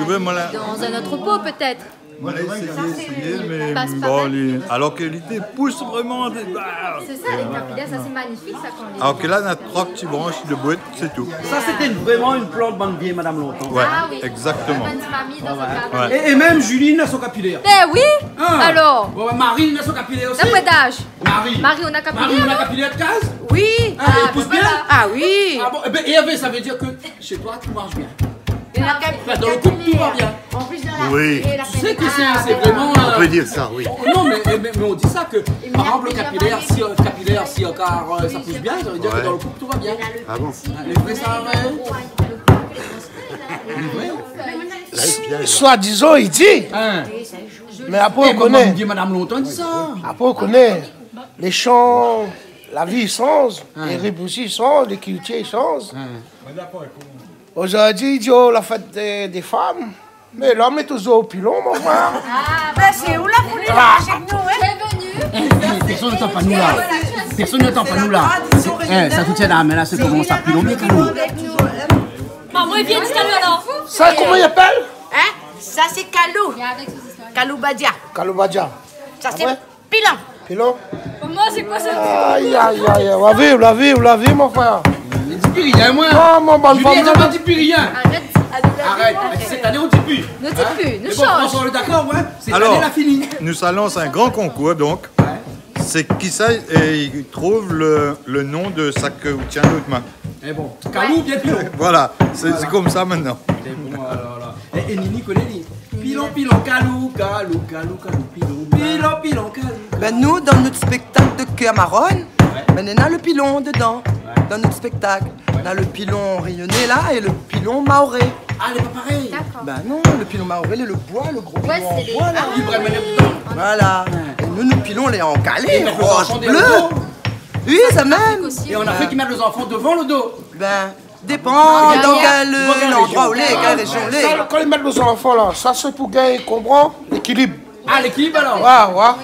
dans un autre pot, peut-être. Moin la éséyé, éséyé, mé bon, li, alor ke li té pous vréman dé, ah. Sé sa, lé kapilèr, sa sé magnifik, sa, kan li... Alor ke la, na troi ti bransh de bouèt, sé tou. Sa, sété vréman in plant bann vié madam lontan. Ouais, égzaktoman. Ah oui. Bann ti mami dan son kaz. Ouais. É, é mèm Julie na son kapilèr. Bin oui. Alor. Ouais, ouais, Marie na son kapilèr osi. Apré d'az. Marie. Marie, ou na kapilèr, ou ? Marie, ou na kapilèr de kaz ? Oui. Ah, i pous bien ? Ah oui. Ah bon, é bin, Hervé, sa i vé dir ke shé toi, tout i marsh bien. Enfin, dans le couple, tout va bien. Oui. Tu sais que c'est, c'est vraiment, euh, on peut dire ça, oui. Non, mais, mais, mais on dit ça que, par exemple, le capillaire, si, euh, capillaire, si encore, euh, ça pousse bien, ça veut dire que dans le couple, tout va bien. Ah bon ? Ah, mais vrai, ça, ouais. Soi-dizan, i di. Hein. Mé apré, ou koné. Madam lontan i di sa. Apré, ou koné. Lé shan, la vi i shanj, lé rim osi i shanj, lé kiltir i shanj. Ozordi, i di, oh, la fèt dé, dé fanm. Mé lom lé touzour o pilon, mon frèr. Ah, bin, sé ou la pou nou la, shé nou, hein ? Pèrsone i antann pa nou la. Pèrsone i antann pa nou la. Sé, eh, sa i tien la, mé la, sé koman sa, pilon, mé pilon. Maman, i vien di kalou, alor. Sa, koman i apèl ? Hein ? Sa, sé kalou. Kalou badia. Kalou badia. Sa, sé pilon. Pilon ? Maman, sé koi sa ? Ay, ay, ay, ay. Ou la vi, ou la vi, ou la vi, mon frèr. Li di pi rien, moin. Non, mon bann fanm, Julie, la di pi rien. Arèt. Arèt. Mé sèt ané, nou di pi. Nou di pi, nou shanj. Mé bon, François, on est d'accord, ouais. Sèt ané, la fini. Alor, nou sa lans in gran konkour, donk. Ouais. Sé kisa, eh, i trouv le, le non de sak ou tien dan out min. Eh bon, kalou oubien pilon ? Voilà, sé, sé konmsa mintnan. Voilà. É bon, alor la. É, é Nini i koné, li. Pilon, pilon, kalou, kalou, kalou, kalou, pilon, pilon, pilon, kalou. Bin, nou, dan nout spèktak de Kèr Maronn, bin, néna le pilon dedan, dan nout spèktak. Néna le pilon rényoné, la, é le pilon maoré. Ah, lé pa parèy. Dakor. Bin non, le pilon maoré, le, le boi, le gro pilon an boi, la. Ah, i pran dedan. Voilà. É nou, nout pilon lé an galé, roz, blé. Oui, sa mèm. É an Afrik, i mèt lé zanfan dovan le do. Bin, dépan dan kèl, euh, landroi ou lé, kèl réjion ou lé. Sa, kan i mèt lé zanfan la, sa sé pou gingn, konpran, lékilib. Ah, lékilib alor ? Ouais, ouais.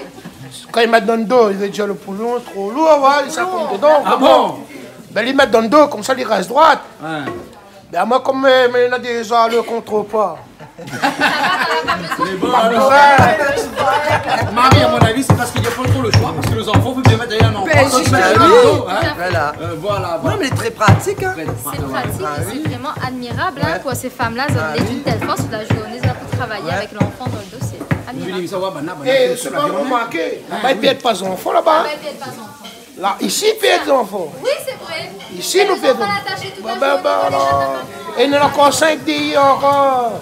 Kan i mèt dan le do, i vé dir le pilon tro lour, ouais, i sa tonm dedan. Ah bon ? Bin, i mèt dan le do, konmsa, i rès droit. Ouais. Bin, moin, konm, euh, mé néna déza le kontrepa. Mé bon, alor, Marie, à mon avis, c'est parce qu'il y a pas trop le choix, parce que les enfants, faut bien mettre un enfant, soit tu mets un enfant, hein. Voilà. Euh, voilà, voilà. Non, mé lé trè pratik, hein. Sé pratik, é sé vréman admirab, hein, pou sé fanm-la, zot lé d'une telle force, la journée, zot la pou travay avèk lanfan dan le do, sé admirab. Julie, sa va, banna, banna, sé pa la journée. Remarké, laba i pèrd pa zanfan, laba. Laba i pèrd pa zanfan. La, isi, i pèrd zanfan. Oui, sé vré. Isi, nou pèrd zanfan. Bin, bin, bin, alor. É néna ankor sink déyèr ankor.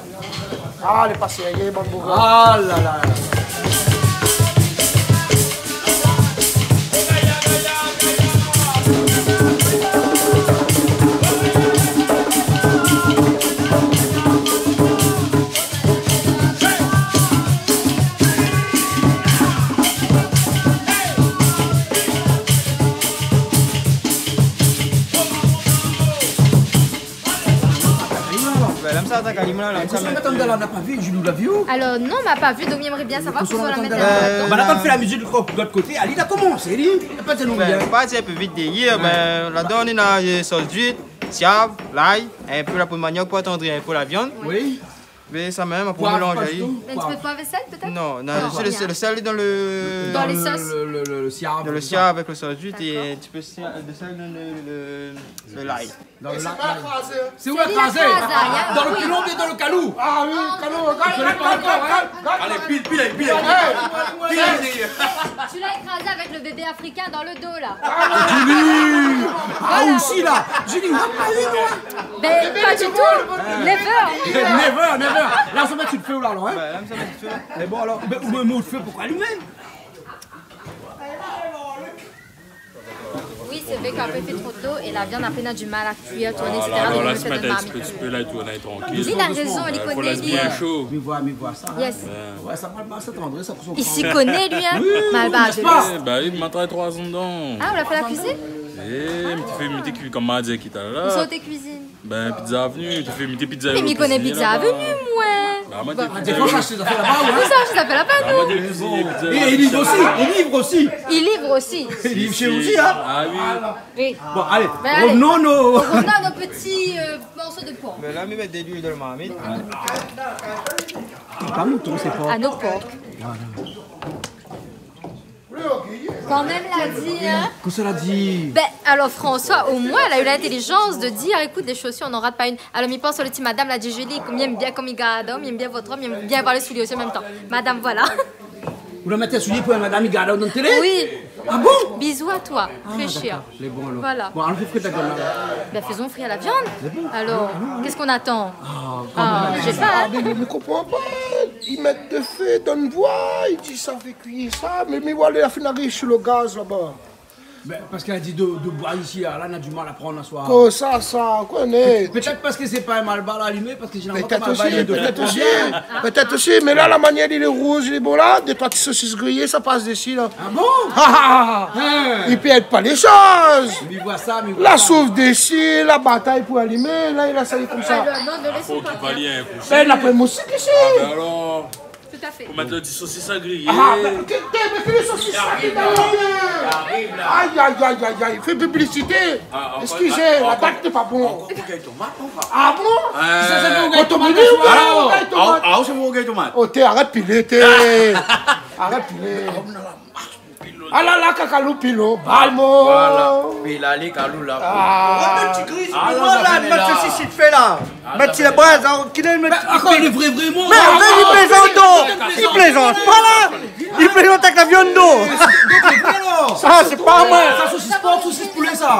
Ah, lé pa sérié, bann bougars. Ah la la. Bin, la, sa, ta kalim la, la, sa, mèt, euh, la, na pa vi, Julie, ou la vi ou ? Alors, non, ma pa vi, donk mi émré bien savoir kosa ou la mèt ladan. Bin, la pa fé la mizik de lot koté, ali la komansé, li, la pa di anou rien. Bin, pa di in pé vit déyèr, bin, ladan, néna, euh, sos d'uit, siav, lay, in pé la po d'maniok pou atandri in pé la viann. Oui. Mé sa mèm, apré, mélanz ali. Poiv, pa ditou. Un petit peu de poivre et sel, peut-être ? Non, non, non, sé le, rien. Sé le sèl dan le, dan le, le, le, le siav, dan le siav avèk le sos d'uit é in ti pé sèl, de sèl dan le, le, le lay. Dan le lay. Sé ou la krazé, hein ? Sé li la krazé, hein ? Dan le pilon oubien dan le kalou ? Ah oui, kalou, kalou, kalou, kalou. Alé, pil, pil, pil. Pil, pil. Tu l'as écrasé avec le bébé africain dans le dos, là. Julie ! Ah, osi la. Julie, ou la pa vi, non ? Bin, pa ditou. Never. Never, never. La, sa va mèt le fé, la, alor, hein ? Bin, la, sa va mèt le fé. Mé bon, alor, bin, ou mèt le fé, poukoué alimé ? Oui, sé vré k'apré i fé tro d'lo é la viann, apré, néna du mal a kuir, tourné, et cetera. Donk, nou mèt dan le marmit. Voilà, voilà, sé in ti pé, ti pé la, i tourn, lé trankil. Li na rézon, li koné, li. Fo lès bien sho. Mi voi, mi voi sa, hein. Yes. Ouais, sa va, sa va, sa tandré, sa, pou son... I s'y koné, li, hein. Oui, Malbar, n'est-ce pas ? Eh, bin, oui, ma travay troi zan dedan. Ah, ou la fé la kuizine ? Eh, mi té fé, mi té kui, konm ma di, ki ta la. Kosa ou té kuizine ? Bin, Pizza Avenue, mi té fé, mi té Pizza Avenue. Mé mi koné Pizza Avenue, moin. Ah, moin, défoi, sa, sé zafèr laba, ouais. Sé sa, sé zafèr laba, nou. Ah, moin, défoi, é, é i liv osi, i liv osi. I liv osi. I liv shé ou osi, hein. Ah oui. Voilà. Oui. Bon, alé, revenons à nos, revenons à nos petits, euh, morceaux de porc. Mé la, mi mèt de luil dan la marmit. Pa mouton, sé pork. Ah, nos porcs. Voilà. Kan mèm, la di, hein. Kosa la di ? Ben, alors, François, au moins, elle a eu l'intelligence de dire, écoute, des chaussures, on n'en rate pas une. Alors, mi pans lo ti madam la di, Julie, konm mi èm bien konm i gard, mi èm bien vot rob, mi èm bien voir lé soulié osi an mèm tan. Madame, voilà. Ou la mèt in soulié pou in madam i gard dan télé ? Oui. Ah bon ? Bisous à toi, très cher. Ah, d'accord. Lé bon, alor. Voilà. Bon, alon fé frit la viann, la. Ben, faisons frire la viande. Lé bon. Alors, qu'est-ce qu'on attend ? Ah, quand même. Ah, je sais pas. Ah, mé, mé, mi konpran pa. I mèt de fé dan boi, i di sa fé kui sa, mé, mé voilà, la fine ariv si lo gaz laba. Ben, parske la di de, de boi isi, la, la, na di mal a prann aswar. Kosa sa, koné ? Pétèt parske sé pa in malbar la alimé, parske zénéralman, pétèt osi, pétèt osi. Pétèt osi, mé la, la manièr li lé rouz, li lé bon la, dé troi ti sosis griyé, sa pas dési la. Ah bon ? Ah, ah, ah, ah. Hein. I pèrd pa lé shoz. Mi voi sa, mi voi sa. La souf dési, la batay pou alimé, la, li la sali konmsa. Ah, non, non, ne laissons pas faire. Fo ki pali in kou. Ben, la pran mousik isi. Ah, ben alor. Tout à fait. Pou mèt lo ti sosis a griyé. Ah, ben, ké, ké, mé fé lo sosis a griyé. Li ariv la. Aïe, aïe, aïe, aïe, aïe. Fé piblisité. Ah, ankor, ankor, ankor. Excusez, la date n'est pas bon. Ankor pou gingn tomat, ankor. Ah bon ? Euh, sa, sa, pou gingn tomat, ou gingn tomat. Ah, ah, sé pou gingn tomat. Oh, té, arèt pilé, té. Arèt pilé. Kom dan la marsh, pilé. Ah la la, kakalou, pilé, balmo. Voilà. Pilé, kalou la. Ah. Arèt ti kriz, ah, la, la, mèt sosis vit fé la. Ah, mèt si la braz, hein, ki lé mèt. Mé ankor, lé vré, vré mo. Mé, mé li plézant, non. Li plézant. Voilà. Li plézant avèk la viann, non. Donk, lé vré, alor. Sa, sé pa moin. Sa, sosis pork, sosis poulé, sa. Ah,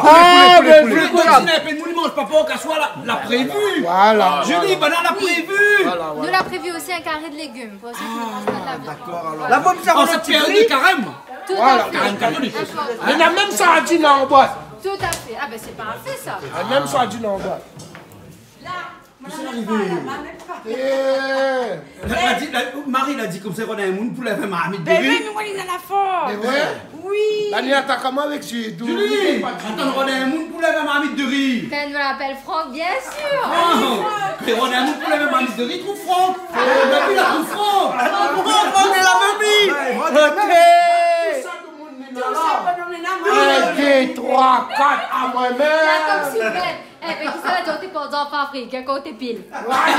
poulé, poulé, ben, poulé. Donk, si na in pé moun i manz pa pork aswar, la, la prévu. Voilà. Julie, ben, la, la prévu. Voilà, voilà. Nou la prévu osi in karé de légim. Pou sak i manz pa la viann. Ah, dakor, alor. La bonn, sa, an sèt périod de karèm. Tout à fait. Karèm katolik. D'accord. Mé na mèm sardine an boit. Tout à fait. Ah ben, c'est parfait, ça. Na mèm sardine an boit. La, madame, la, madame. Eh. La, la di, la, Marie la di konmsa, i rod in moun pou lèv in marmit de ri. Ben oui, mé moin, li na la fors. Mé ouais. Oui. La, li atak amoin avèk si dou. Julie, atann, i rod in moun pou lèv in marmit de ri. Ben, nou apèl Franck, bien sûr. Franck. Mé i rod in moun pou lèv in marmit de ri, trouv Franck. Eh, ben, li la trouv Franck. Franck, Franck, lé la mèm. Ouais, ouais. Ok. Tout sa, tout moun lé la. Tout sa, tout moun lé la. Un, deux, trois, quatre, amoin mèm. La toxine. Eh, mé kisa la di aou té pran zanfan afrikin, kan ou té pil ? Ouais.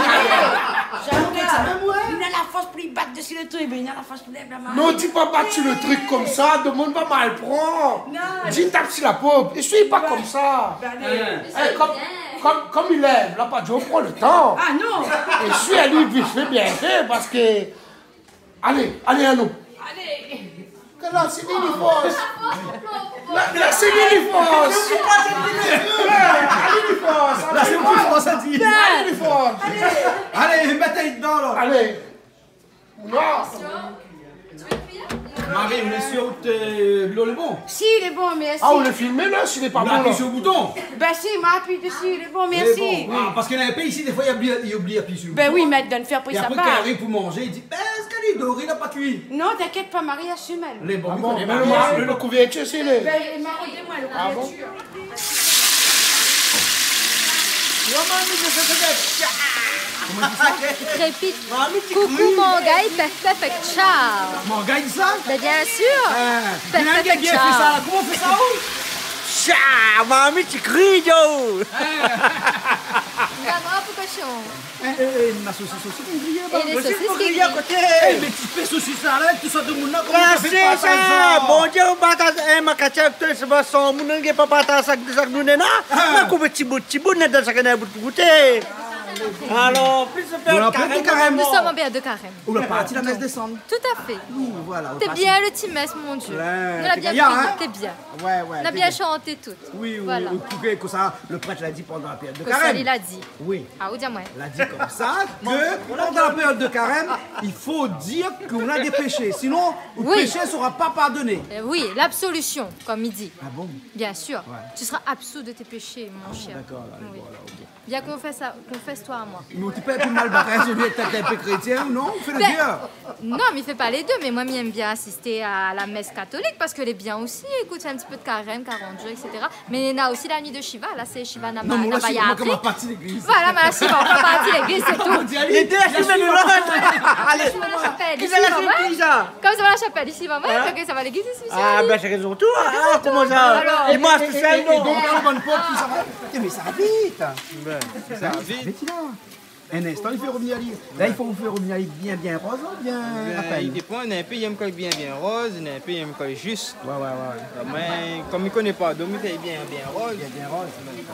Jean-Claude, li na la fors pou li bat dési lo trik, mé li na la fors pou lèv la marmit. Non, di pa bat si lo trik konmsa, domoun va mal pran. Non. Di tap si la po, ésuiy pa konmsa. Ben, alé. Eh, kom, kom, kom li lèv, la pa di ou pran lo tan. Ah non. Ésuiy ali vit fé, bien fé, parske Alé, alé, anon. Alé. Ké la, sé li li fors. La, la, sé li li fors. Alé, li fors. La, sé ou ki fors, sa di. Alé, li fors. Alé, mèt ali dedan, la. Alé. Non. Marie, ou lé sir ou té, lo lé bon ? Si, lé bon, mèrsi. Ah, ou lé filmé la, si lé pa bon la. Ou la apiy si lo bouton ? Ben si, ma apiy dési, lé bon, mèrsi. Lé bon. Ah, parske na in pé isi, défoi, i oubli, i oubli apiy si lo bouton. Ben oui, mé donn fé apré, sa va. É apré, kan i ariv pou manzé, i di, ben, èske li dori, la pa kui ? Non, t'inquiète pas, Marie assume, elle. Lé bon, ah bon, mé lo, lo, lo kouvèrtir, sé lé... Ben, Marie, donn amoin lo kouvèrtir. Ah bon ? Koman i di sa ? Krépit. Marmit i kri. Coucou, mon gars, pèf, pèf, pèf, tcha. Mon gars, sa ? Ben, bien sûr. Ah, pèf, pèf, tcha. Koman i fé sa, ou ? Tcha, marmit i kri, yo. Ah. D'abor pou koshon. Eh, eh, eh, ma sosis osi, ou griyé, ba. É lé sosis griyé a koté. Eh, mé ti pé sosis la, la, tout sa, tout moun la, koman ou fé pa sa ? Bondié, ou bat, eh, ma katcha, tout sa, ba, san moun, i gingn pa bat sa, sa nou néna. Ah. Ma koup ti bout, ti bout, néna sa, néna bout pou gouté. Alor, plis de périod de karèm. Nous sommes en période de carême. Ou la parti la mès désann. Tout à fait. Voilà. Té bien lo ti mès, mon Dieu. Ouais, nou la bien prié, hein ? Té bien. Ouais, ouais, té bien. Nou la bien shanté tout. Oui, oui, voilà. Ou kouké, konmsa, lo prèt la di pandan la périod de karèm. Konmsa li la di. Oui. Ah, ou di amoin. La di konmsa ke pandan la périod de karèm, il faut dire qu'on a des péchés. Sinon, le péché sera pas pardonné. Euh, oui, l'absolution, comme il dit. Ah bon ? Bien sûr. Ouais. Tu seras absous de tes péchés, mon cher. Ah, d'accord, alors, voilà, ok. Bien qu'on fait ça, qu'on fait Istwar, moin. Mé ou té pa in pé mal baré, ou lé pétèt in pé krétien, non ? Ou fé lé dé. Non, mi fé pa lé dé, mé moin, mi èm bien asisté a la mès katolik parske lé bien osi, ékout, fé in ti pé de karèm, karant zour, et cetera. Mé néna osi la nuit de Shiva, la sé Shiva Nava-, Navaratri. Non, mé moin, moin, moin, moin, parti légliz. Voilà, mé la Shiva, moin parti légliz, sé tou. Lé dé, la Shiva, nou la. Alé, Shiva, la shapèl, isi, moin. Konmsa, la shapèl isi, moin. Donk, sa va légliz isi, misié. Ah, bin, sé rézon tou, hein. Koman sa ? Alor. É moin, é, é, é, é donk, la, bann pov, tout sa va. Mé sa va vit. Bin, sa va vit. In instan, i fé revnir ali. La, i fo fé revnir ali bien, bien roz, la, bien apèn. I dépan, néna in pé i èm kan lé bien, bien roz, néna in pé i èm kan lé zis. Ouais, ouais, ouais. Mé kom mi koné pa, donk mi fé bien, bien roz. Bien, bien roz, ouais.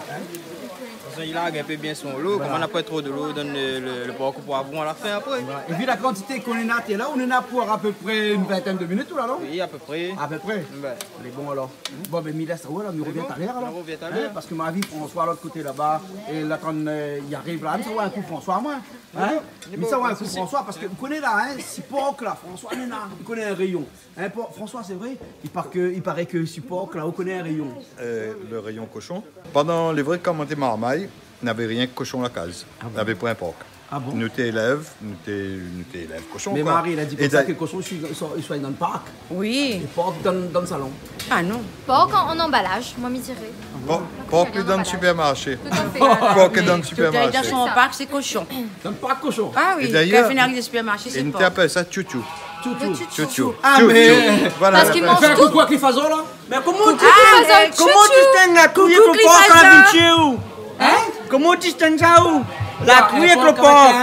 Konmsa, i larg in pé bien son lo, koman na pa tro de lo, donn le, le, le pork o poivron a la fin apré. Ouais. É vi la kantité k'nou néna la, nou néna pou apépré in vintèn de minit, ou la, non ? Oui, apépré. Apépré. Bin. Lé bon, alor. Bon, bin, mi lès aou la, mi revien talèr, alor. Lé bon. Nou revien talèr. Hein, parske ma vi François, lot koté laba, é la, kan, euh, i ariv la, mi sa oir in kou François, moin. Hein ? Lé bon, pa de sousi. Mi sa oir in kou François, parske ou koné la, hein, si pork la, François, li la, li koné in réyon. Hein, François, sé vré, i paré ke, i paré ke si pork la, ou koné in réyon. Euh, le réyon koshon. Pandan lé vré, kan moin té marmay, navé rienk koshon la kaz. Ah bon ? Navé poin pork. Ah bon ? Nou té élèv, nou té, nou té élèv koshon, koi. Mé Marie la di konmsa ke koshon, i soign, i soign dan le park. Oui. É pork dan, dan le salon. Ah non. Pork an, an anbalaz, moin, mi diré. Pork, pork dan le sipèrmarshé. Tout à fait. Pork dan le sipèrmarshé. Dan le park, sé koshon. Dan le park, koshon. Ah oui. É d'ayèr, kan i fine ariv dan le sipèrmarshé, sé pork. I apèl sa tchou-tchou. Tchou-tchou. Le tchou-tchou. Tchou-tchou. Ah, mé tchou-tchou. Voilà. Parske i manz tout. Fé in koukou avèk lé fazol, la. Mé koman ou té distingn, koman ou distingn la kri avèk le pork, la, misié, ou ? Hein ? Koman ou distingn sa, ou ? La kri avèk le pork.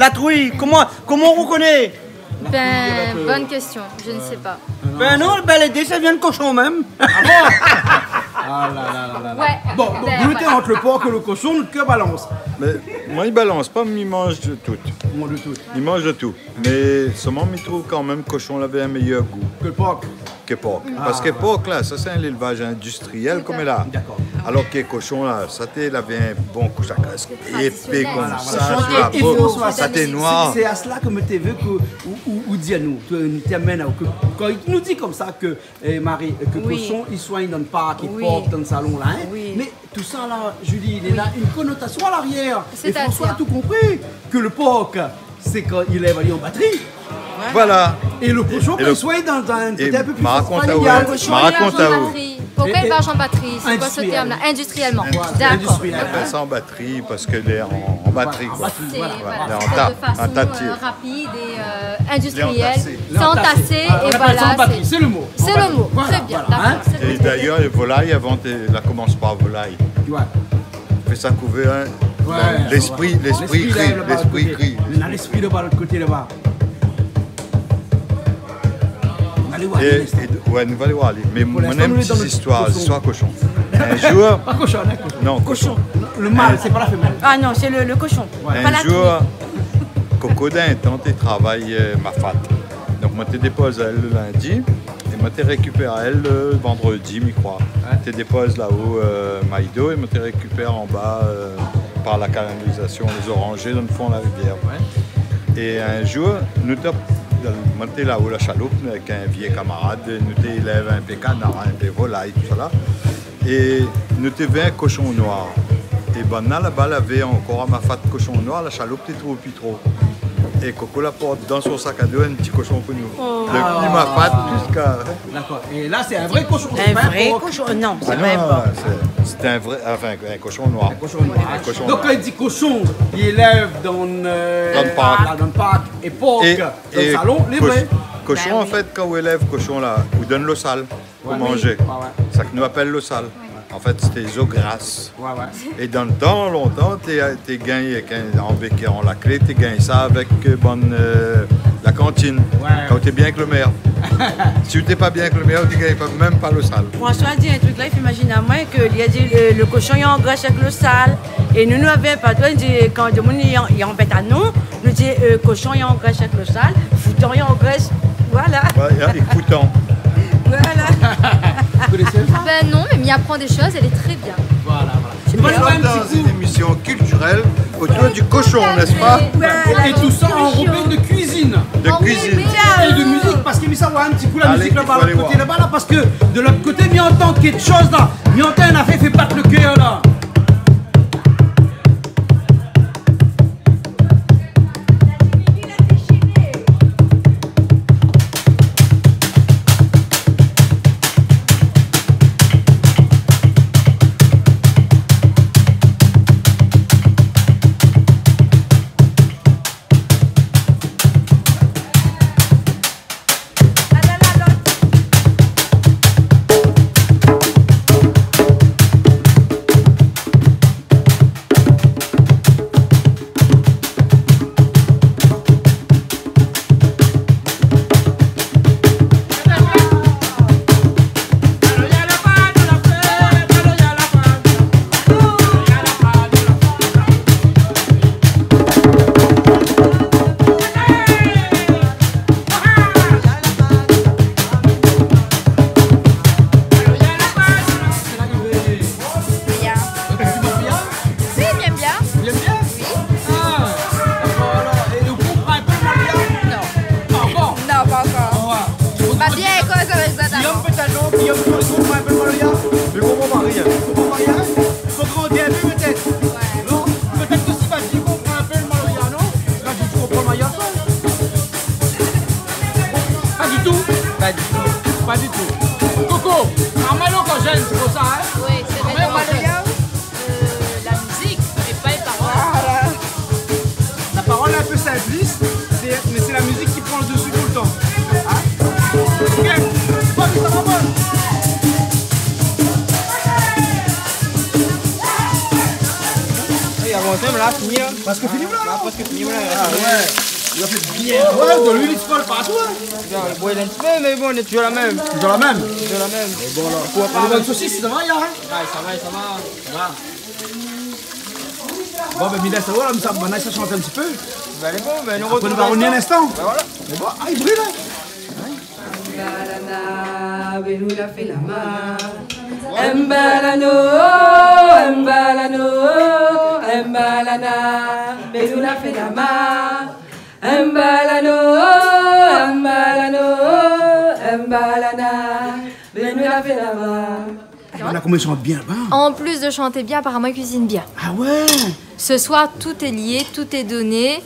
La kri, koman, koman ou rokoné ? Bin, bonne question, je ne sais pas. Bin non, bin, lé dé sa i vien de koshon mèm. Ah bon ? Ah la la la la la. Ouais, bon, donk, nou té ant le pork é le koshon, nout kèr i balans. Mé moin, i balans pa, mi manz de tout. Ou manz de tout. Mi manz de tout. Mé solman, mi trouv kan mèm koshon lavé in méyèr gou. Ke le pork. Ke pork. Ah, ouais. Parske pork la, sa sé in élevaz industriel, koméla. Dakor. Alor ke koshon la, sa té, lavé in bon kou, sa kras épé konmsa, sir la po. Sa té noir. Sé, sé a sela ke mi té vé ke ou, ou, ou di anou, ou té amenn anou, ke, kan ou di konmsa ke, eh, Marie, ke koshon i soign dan le park, é pork dan le salon la, hein. Oui. Mé Tout sa la, Julie, néna in konotasion a larièr. É François la tout konpri ke le pork, sé kan i élèv ali an batri. Voilà. É le koshon, kan i soign dan, dan in koté in pé pli familial. Koshon i élèv an batri. Poukoi i élèv an batri ? Sé koi se tèrm la ? Industrièlman. Voilà. Dakor. Industrièl. I apèl sa an batri parske lé an, an batri, koi. Voilà, an batri, voilà. Lé an ta, an ta de fason, euh, rapid é, euh, industrièl. Lé antasé. Lé antasé, voilà. Sé le mo. Sé le mo. Voilà, voilà, hein. Très bien, dakor. É d'ayèr, volay, avan, té, la komans par volay. Ouais. Fé sa kouvé, hein. Ouais, lespri, lespri i kri, lespri i kri. Néna lespri laba, lot koté laba. Alé, ouais. É, é, ouais, nou va alé oir ali. Mé moin, néna in ti zistoir, zistoir koshon. In zour... Pa koshon, hein, koshon. Non, koshon. Le mal, sé pa la femèl. Ah non, sé le, le koshon. Ouais. In zour, Koko, dan in tan, té travay, euh, Mafat. Donk, moin té dépoz aèl le lindi, é moin té rékipèr aèl le vandredi, mi kroi. Ouais. Té dépoz la-o, euh, Maïdo, é moin té rékipèr anba, euh, par la kanalizasion, lé zoranzié dan le fon la rivièr. Ouais. É in zour, nou té, moin té la-o la shaloup, avèk in vié kamarad, nou té élèv in pé kanar, in pé volay, tout sa la. É nou té vé in koshon noir. É banna laba lavé ankor a Mafat koshon noir, la shaloup té trouv pi tro. É Koko la port dan son sak a do in ti koshon pou nou. Oh. Dopi Mafat ziska... Dakor. É la, sé in vré koshon, sé pa in pork. In vré koshon, non, sé pa in pork. Ah non, sé, sé in vré, anfin, in koshon noir. In koshon noir. In koshon noir. Donk, kan i di koshon, i élèv dan, euh, dan le park. Dan le park, é pork dan le salon, lé vré. Koshon, an fèt, kan ou élèv koshon la, ou donn lo sal pou manzé. Ouais. Sa ke nou apèl lo sal. An fèt, sété zo gras. Ouais, ouais. É dan le tan, lontan, té, té gingn, kan, an békèr, an laklé, té gingn sa avèk, euh, bann, euh, la kantine. Ouais. Kan ou té bien èk lo mèr. Si ou té pa bien èk lo mèr, ou té gingn pa, mèm pa lo sal. François di in trik la, i fé imazine amoin ke li la di, euh, le koshon i angrès èk lo sal. É nou, nou lavé pa, nou di, kan demoun i an-, i anbèt anou, nou di, euh, koshon i angrès èk lo sal, foutan i angrès, voilà. Ouais, é, é foutan. Voilà. Vous connaissez ça ? Ben non, mais mi apprend des choses, elle est très bien. Voilà, voilà. Nous allons dans une émission culturelle autour du cochon, n'est-ce pas ? Voilà. Et tout ça enrobé de cuisine. De cuisine. Et de musique, parce que mi sa oir in ti kou la mizik laba, lot koté laba la, parce que de l'autre côté, mi antann kékshoz la. Mi antann in nafèr i fé bat le kèr la. Guillaume, tu comprends un peu le maloya ? Je comprends pas rien. Tu comprends pas rien ? Faut grandir un peu peut-être. Ouais. Non ? Peut-être que si Fadi comprend un peu le maloya, non ? Fadi, tu comprends le maloya, toi ? Pas du tout. Pas du tout. Pas du tout. Coco, normalement quand j'aime, c'est comme ça, hein ? Oui, c'est vrai. Maloya, euh, la musique, mais pas les paroles. Voilà. La parole est un peu simpliste, c'est, mais c'est la musique qui prend le dessus tout le temps. Hein ? Ok. Bon, mais ça va, bon. Hey, avant même là, fini, hein. Presque fini, voilà. Ah, presque fini, voilà. Ah ouais. Il a fait bien. Ouais, de l'huile, il se colle partout, hein. Bien, le bois, il est un petit peu, mais bon, on est toujours la même. Toujours la même. Toujours la même. Et bon, là. Pourquoi pas ? On est dans une saucisse, ça va, hein ? Ah, ça va, ça va. Ça va. Bon, ben, Mila, ça va, là, ça, maintenant, ça chante un petit peu. Ben, allez, bon, ben, nous retrouvons dans un instant. Après, nous allons revenir un instant. Ben, voilà. Mais bon, ah, il brûle, hein. Mbalana, beno la fé la mar. Mbalano, mbalano, mbalana, beno la fé la mar. Mbalano, mbalano, mbalana, beno la fé la mar. Voilà. Comment ils chantent bien là-bas. En plus de chanter bien, apparemment, ils cuisinent bien. Ah ouais. Ce soir, tout est lié, tout est donné.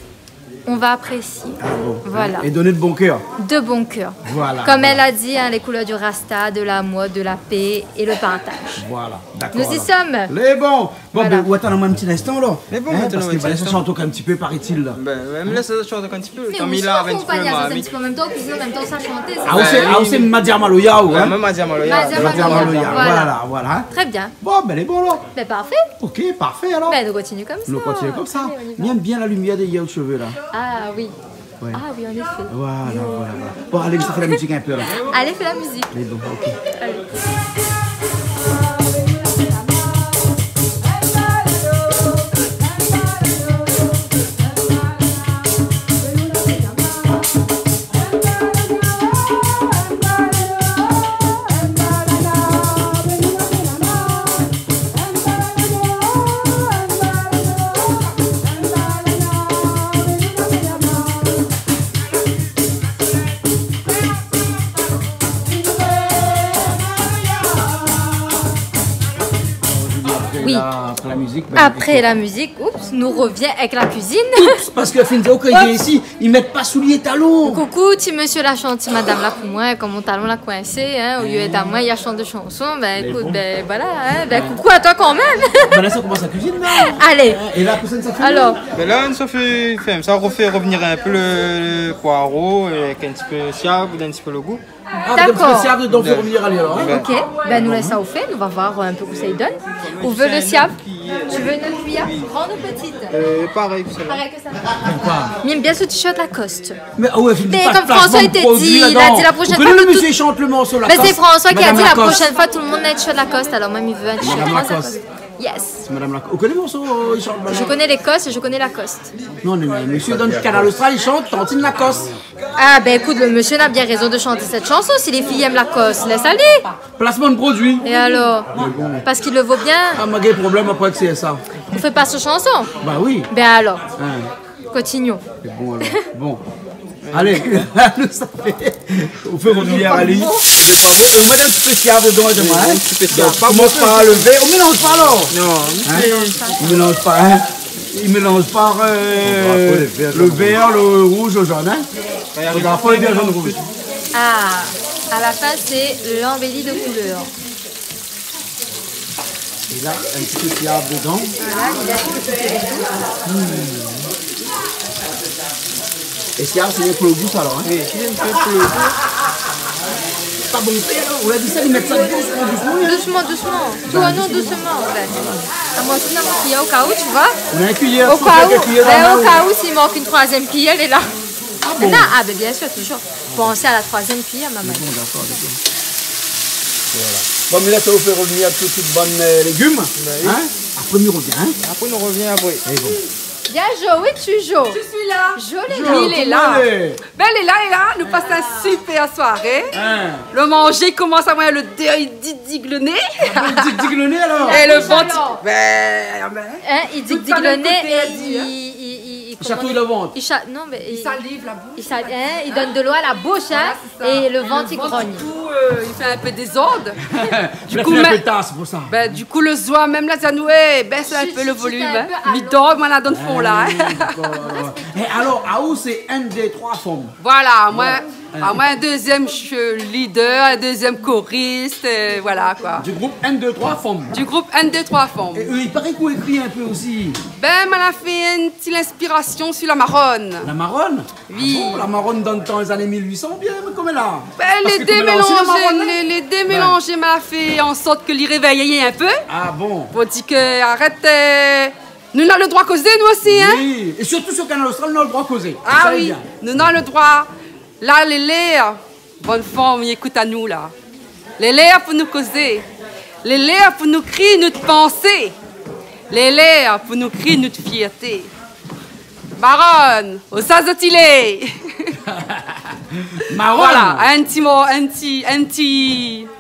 On va apprécier. Ah bon. Voilà. Et donner de bon cœur. De bon cœur. Voilà, voilà. Comme elle a dit, hein, les couleurs du rasta, de l'amour, de la paix et le partage. Voilà, d'accord, alors. Nous y sommes. Les bons. Bon, ben, ou atann amoin in ti linstan, la. Mé bon, atann amoin in ti linstan. Hein, parske, ben, sa i shant ankor in ti pé, parétil, la. Ben, mé la, sa i shant ankor in ti pé. Mé ou sa akonpagn in ti pé an mèm tan, ou kuizine an mèm tan, sa i shant, sa. Ah, ou sé, ah, ou sé Madia Maloya, ou, hein ? Ouais, moin, Madia Maloya. Madia Maloya, voilà, voilà, hein. Très bien. Bon, ben, lé bon, la. Ben, parfait. Ok, parfait, alor. Ben, nou kontinié konmsa. Nou kontinié konmsa. Allez, on y va. Mi èm bien la limièr dèrièr out shové, la. Ah oui. Ouais. Ah oui, en effet. Voilà, voilà, voilà. Bon, alé, mi sa fé la mizik in pé, la. Allez, fais la musique. Mé bon, ok. Allez. Oui. Après la, après la musique, ben, écoute. Après la musique, oups, nou revien avèk la kuizine. Oups, parske fin de, ok, isi, i mèt pa soulié talon. Coucou, ti mésyé la shant, ti madam la pou moin, kan mon talon la koinsé, hein, olié èd amoin, li la shant dé shanson, ben, écoute, ben, voilà, hein, ben, coucou à toi quand même. Ben, la, sa i komans la kuizine, la. Allez. Hein, é la, kosa sa i fé, la ? Alors. Ben la, sa i fé, fé, sa i rofé revenir in pé le, le poiro, avèk in ti pé siav, in ti pé le gou. Ah, avèk in ti pé siav dedan, fé revenir, alé, alor, hein. Ok, ben, nou lès sa o fé, nou va voir, euh, in pé kosa i donn. Ou vé le siav ? Tu veux une cuillère grande ou petite ? Euh, pareil que celle-là. Pareil que celle-là. Pourquoi ? Mi èm bien se t-shirt Lacoste. Mé, ah ouais, fé pa de plasman de produi ladan. Mé konm François la di, la di la proshèn foi tout, tout, mé sé François ki la di la proshèn foi tout le moun na in t-shirt Lacoste. Madame Lacoste. Madame Lacoste. Alor, moin, mi vé in t-shirt Lacoste. Madame Lacoste. Yes. Ou koné le morso, euh, i shant, Madame Lacoste ? Je connais l'Écosse et je connais Lacoste. Non, non, non, le mésyé dan Kanal Austral, i shant Tantine Lacoste. Ah, ben, écoute, le monsieur n'a bien raison de chanter cette chanson. Si les filles aiment Lacoste, laisse aller. Plasman de produi. Et alors ? Mé bon. Parce qu'il le vaut bien. Ah, ma gingn problèm apré avèk C S A. On fait pas ce chanson ? Bah oui. Ben alors. Hein. Continuons. Sé bon, alor. Bon. Alé, nou sa fé, ou fé revenir ali. Lé pa mo. Lé pa mo. Euh, madam, ti pé siav dedan, dedan, hein. Oui, ti pé siav. Donk, pa mo, pa le vèr. Ou mélanz pa, alor ? Non. Hein ? Ou mélanz pa, hein ? I mélanz pa, euh, le vèr, le rouz, le jone, hein ? Fodra pa le vèr, jone, rouz. Ah, à la fin, c'est l'embellie de couleurs. É la, in ti pé siav dedan. Voilà, li lès in ti pé dedan. Hmm. É siav, sé pou le gou, sa, alor, hein ? Oui, sé in ti pé pou le gou. Pa bonpé, alor, ou la di sa, i mèt sa dousman, dousman, hein ? Dousman, dousman. Tourn dousman, an fèt. Amoin, mi mèt in kuiyèr o ka ou, tu vois. Ou na in kuiyèr, si ou fé in kuiyèr dan la, ou... Au cas où, ben, au cas où, s'il manque une troisième cuillère, elle est là. Ah bon ? Là, ah, ben, bien sûr, toujours. Pensez à la troisième cuillère, maman. Bon, d'accord, d'accord. Voilà. Bon, mé la, sa i fé revenir tout, tout bann, euh, légim. Ben oui. Hein ? Apré, nou revien, hein ? Apré, nou revien apré. Allez, bon. Bien, Jo, oui, tu, Jo. Je suis là. Jo lé la. Jo, lé la. Ben, lé la, lé la. Nou pas in super soiré. Hein. Le manzé i komans amoin, le dé, i didig le né. Ah bon, i didig le né, alor ? É le vant, ben, ben, hein, i didig le né é i, i, i, i Koman i dir ? Li shatouy lo vant. Li sha-, non, mé li saliv, la boush, li sa-, in, li donn de lo a la boush, in, é lo vant i grogn. Voilà, sé sa. É lo vant, du coup, euh, il fait un peu désordre. Du coup, mé, ben, du coup, lo soir mèm la, sa nou, eh, bès in pé lo volim, in. Chut, chut, chut in pé, alon. Mi dor, moin, la, dan lo fon, la, in. Ah oui, dakor, alor. É alor, aou, sé inn, dé, troi fanm. Voilà, moin, amoin, dezièm ch-, leader, dezièm korist, euh, voilà, koi. Du group inn, dé, troi fanm. Du group inn, dé, troi fanm. É, euh, i paré k'ou ékri in pé osi. Ben, moin la fé in ti linspirasion su la maronn. La maronn ? Oui. Ah bon, la maronn dan lo tan, lé zané mil uit san, oubien koméla ? Ben, lé dé mélanzé, la maronn, in ? Lé, lé dé mélanzé, moin la fé an sort ke li révèy in pé. Ah bon ? Pou dir ke, arèt, euh, nou na lo droi kozé, nou osi, in ? Oui, é sirtou su Kanal Austral, nou na lo droi kozé. Ah oui, nou na lo droi. La, lé lèr, bann fanm i ékout anou, la. Lé lèr pou nou kozé. Lé lèr pou nou kri nout pansé. Lé lèr pou nou kri nout fièrté. Maronn, ousa zot i lé ? Maronn. Voilà, in ti mo, in ti, in ti,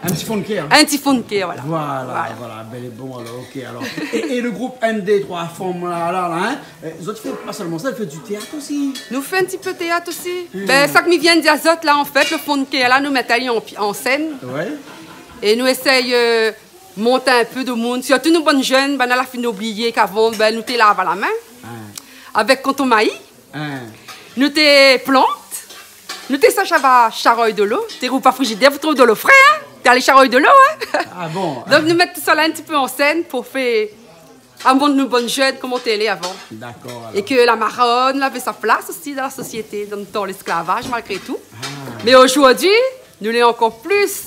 in ti fon de kèr. In ti fon de kèr, voilà. Voilà, voilà, bèl é bon, alor, OK, alor. É, é lo group inn, dé, troi fanm, la, la, la, in, euh, zot i fé pa sèlman sa, i fé du téat osi. Nou fé in ti pé téat osi. Hmm. Ben, sak mi vien dir azot la, an fèt, lo fon de kèr la, nou mèt ali an pi-, an sèn. Ouais. É nou éséy, euh, mont in pé domoun, sirtou nou bann jenn, banna la fine oublié k'avan, ben, nou té lav la min. Ah. Avèk koton mayi. Hein. Nou té plant, nou té sa shava sharoy dolo, té rouv par frizidèr, pou trouv dolo fré, hein. Té alé sharoy dolo, hein. Ah bon ? Donk nou mèt tousala in ti pé an sèn pou fé amont nou bann jenn koman té lé avan. Dakor, alor. É ke la maronn lavé sa plas osi dan la sosiété, dan tan lésklavaz, malgré tou. Ah. Mé zordi, nou lé ankor plis.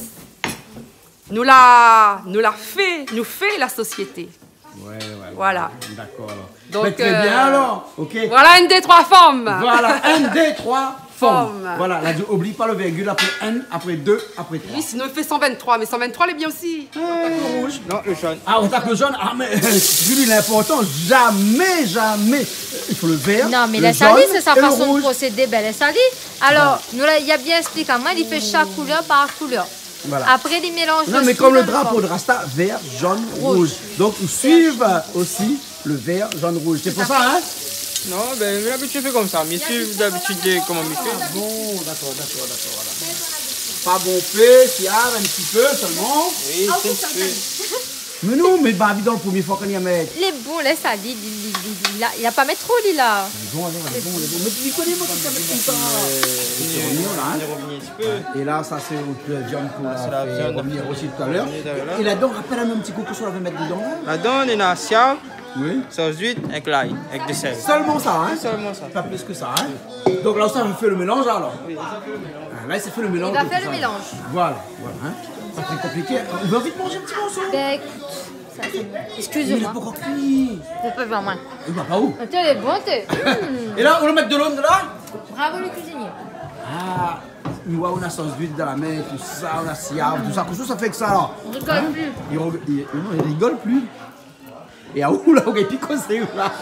Nou la, nou la fé, nou fé la sosiété. Ouais, ouais, ouais. Voilà. Dakor, alor. Donk, ben, trè bien, euh, alor. OK. Voilà, inn, dé, troi, fanm. Voilà, inn, dé, troi, fanm. Fanm. Voilà, la di, oubli pa lo virgil apré inn, apré dé, apré troi. Oui, sinon i fé san vinn-troi, mé san vinn-troi lé bien osi. Ah. Non, lo zone. Ah, ou tak lo zone. Ah, mé, Julie, linportan, zamé, zamé. I fo lo vèr, lo zone é lo rouz. Non, mé lès ali, sé sa fason de prosédé, ben, lès ali. Alor, nou la, li la bien ésplik amoin, li fé shak koulèr par koulèr. Voilà. Apré, li mélanz. Non, mé kom lo drapo de Rasta, vèr, zone, rouz. Rouz. Donk, ou suiv, euh, osi lo vèr, zone, rouz. Sé pou sa, hein ? Non, ben, mi labitid fé komsa. Mi suiv dabitid koman mi fé. Ah bon, dakor, dakor, dakor, voilà. Pa bonpé, siav in ti pé sèlman. Oui, in ti pé. Mé non, mé ba, évidaman, promié foi kan li la mèt. Lé bon, lès ali, li, li, li, li la, li la pa mèt tro, li la. Lé bon, alor, lé bon, lé bon. Mé li koné, moin, ki sa mèt komsa. Euh, li revien la, hein. Li revien in ti pé. Ouais. É la, sa sé out, euh, viann ke ou la fé revnir osi talèr. Ah, sé la viann. Revnir talèr. É ladan, rapèl amoin in ti kou kosa ou la mèt dedan la. Ladan, néna siav, oui, sos d'uit, èk lay, èk de sèl. Sèlman sa, hein ? Sèlman sa. Pa plis ke sa, hein ? Donk la, ou sa fé lo mélanz, alor. Oui, ou sa fé lo mélanz. Ah, la, ou sa fé lo mélanz de tousa. Li va fé lo mélanz. Voilà, voilà, hein. Pa tré konpliké. Ou la anvi manz in ti morso ? Ben, ékout, sa, sé bon. Eskiz amoin. Mé li la pankor kui. Fé pa vréman. Li va pa ou ? Té lé bon, té. Hmm. É la, ou la mèt dolo la ? Bravo lo kuizinié. Ah, ou na sos d'uit dan la min, tousa, ou na siav, tousa. Kosa ou sa fé èk sa, la ? Hein ? Li rigol pi. Li reg-, li, non, li rigol pi. É aou la, ou gingn pi kozé, ou la.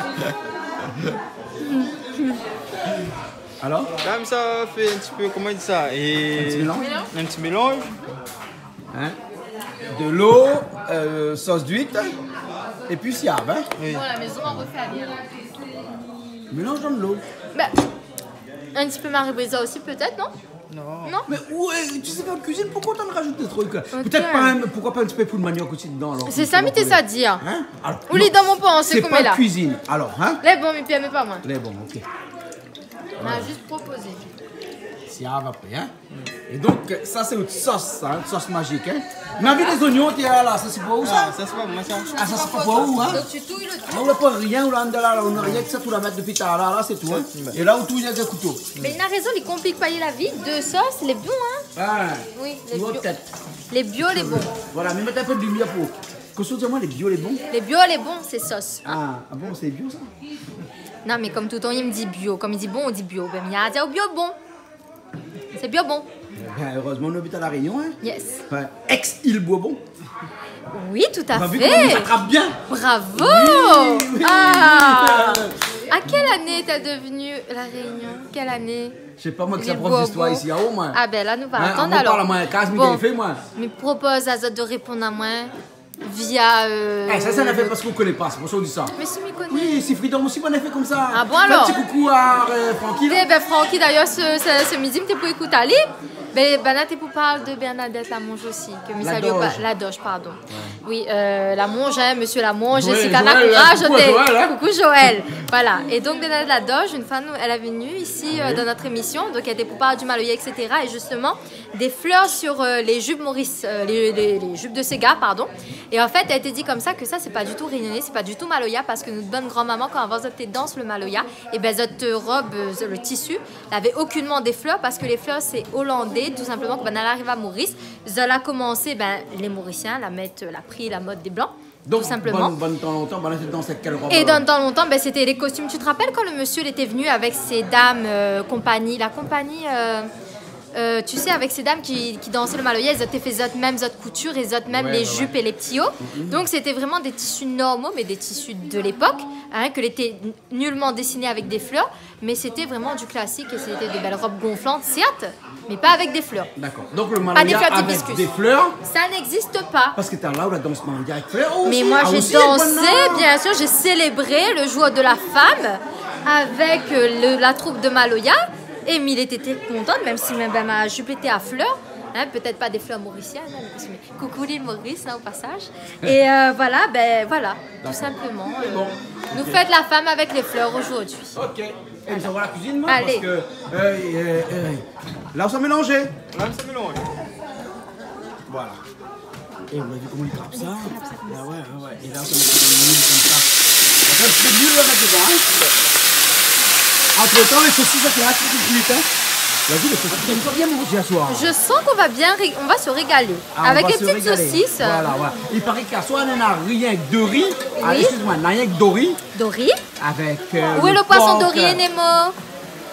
Alor ? La, mi sa fé in ti pé, koman i di sa ? In ti mélanz ? In ti mélanz. Hein ? Dolo, euh, sos d'uit, épi siav, hein ? Oui. Mélanz dan dolo. Ben, in ti pé mari bréza osi, pétèt, non ? Non. Non ? Mé ou, euh, tu sais faire de cuisine, pourquoi t'en rajoutes des trucs ? Pétèt pa in, pourquoi pas in ti pé poud maniok osi dedan, alor ? Sé sa mi té sa dir. Hein ? Alor, ou lé dan mon pansé, sé pa la kuizine, alor, hein ? Lé bon, mi pèrmé pa, moin. Lé bon, OK. Voilà. Moin la zis propozé. Siav apré, hein ? É donk, sa sé out sos, sa, hein, sos mazik, hein ? Mé avèk lé zoignon, té la, sa sé pou ou, sa ? Ah, sa sé pa moin, sa. Ah, sa sé pa pou ou, hein ? Donk, tu touilles le tout. Ah, ou la pa rien, ou la, la, la, ou na rien ke sa, ou la mèt dopi talèr la, la, sé tou, hein ? Ouais. É la, ou touy avèk kouto. Mé li na rézon, li konplik pa la vi, dé sos, lé bon, hein ? Ah, oui, lé bio. Lé bio, lé bon. Voilà, mé mèt in pé de limièr pou. Kosa ou di amoin, lé bio, lé bon ? Lé bio, lé bon, sé sos. Ah, ah bon, sé bio, sa ? Non, mé kom toultan, i di bio. Kom i di bon, ou di bio. Ben, mi la di aou bio bon. Sé bio bon. Ben, erèzman nou abit La Rényon, hein ? Yes. Enfin, ex-île Bourbon. Oui, tout à fait. Ou la vi koman nou atrap bien ? Bravo ! Oui, oui, oui, oui. Ah ! À quelle année t'as devenu La Réunion ? Quelle année ? Sé pa moin ki sa prof d'histoire isi, ah, o moin. Ah ben la, nou va atann, alor. Hein, amoin, parl amoin, kaz mi gingn fé, moin. Bon, mi propoz azot de réponn amoin. via, euh, Eh, sa, sé in nafèr parské ou koné pa, sé pou sa ou di sa. Mé si mi koné. Oui, si Freedom osi, banna i fé konmsa. Ah bon, alor ? Fé in ti koukou a, euh, Francky, la. Eh ben, Francky, d'ayèr, se, se, se midi, mi té pou ékout ali. Ben, banna té pou parl de Bernadette Lamonge osi, ke mi sali o pa-, Ladoge. Ladoge, pardon. Ouais. Oui, euh, Lamonge, hein, monsieur Lamonge, Joël, Jessica, Joël, là, kouraz, koukou à Joël, hein. Koukou Joël. Voilà. Et donc, Bernadette Ladoge, une fois, nous, elle est venue ici, euh, dans notre émission. Donc, elle était pour parler du maloya, et cetera. Et justement, des fleurs sur, euh, les jupes Maurice, euh, les, les, les jupes de séga, pardon. Et en fait, elle était dit comme ça que ça, c'est pas du tout réunionnais, c'est pas du tout maloya, parce que notre bonne grand-maman, kan avan zot té dans le maloya, et ben, zot, euh, robe, euh, le tissu, lavé aucunement des fleurs, parce que les fleurs, c'est hollandais, tout simplement, kan banna la ariv a Maurice, zot la komansé, ben, les Mauriciens, la mèt, euh, la pri la mod des Blancs, tout simplement. Donc, bann, bann tan lontan, banna té dans avèk kèl rob, alor ? Et dans le temps longtemps, ben, c'était les costumes. Tu te rappelles quand le monsieur, il était venu avec ses dames, euh, compagnie, la compagnie, euh, euh, tu sais, avec ces dames qui, qui dansaient le maloya, zot té fé zot mèm zot koutir é zot mèm les jupes et les petits hauts. Ouais, ouais. Mhm. Donc, c'était vraiment des tissus normaux, mais des tissus de l'époque, hein, que l'été nullement dessiné avec des fleurs, mais c'était vraiment du classique et c'était des belles robes gonflantes, certes, mais pas avec des fleurs. D'accord. Donc le maloya avec des fleurs, ça n'existe pas. Pas des fleurs d'hibiscus. Parce que t'as là, on a dansé maloya avec fleurs aussi. Mais moi, j'ai dansé, bien sûr, j'ai célébré le jour de la femme avec, euh, le, la troupe de maloya. Et mi lété très contente, même si, ben, ma jupe était à fleurs, hein, peut-être pas des fleurs mauriciennes, hein, mais Coucou l'île Maurice, hein, au passage. Et, euh, voilà, ben, voilà, tout simplement, euh, nous fêtons la femme avec les fleurs aujourd'hui. D'accord. Ok. É, nou sava la kuizine, moin, parské, euh, euh, euh, la, sa mélanzé. La, sa mélanzé. Voilà. É, ou la vi koman li trap sa ? Ah ouais, ouais, ouais. É la, sa mèt dan luil konmsa. Apré, in ti pé d'luil, la mèt dedan, hein. Antretan, lé sosis, sa fé in ti pé kui, hein. Ou la vi, lé sosis, sa i fé bien manzé aswar. Je sens qu'on va bien ré-, on va se régaler. Ah, on va se régaler. Avec les petites saucisses. Voilà, voilà. I paré ke aswar, néna rienk dori. Ah, excuse-moi, néna rienk dori. Dori. Avec, euh, le porc, euh, Où est le poisson Dory et Nemo ?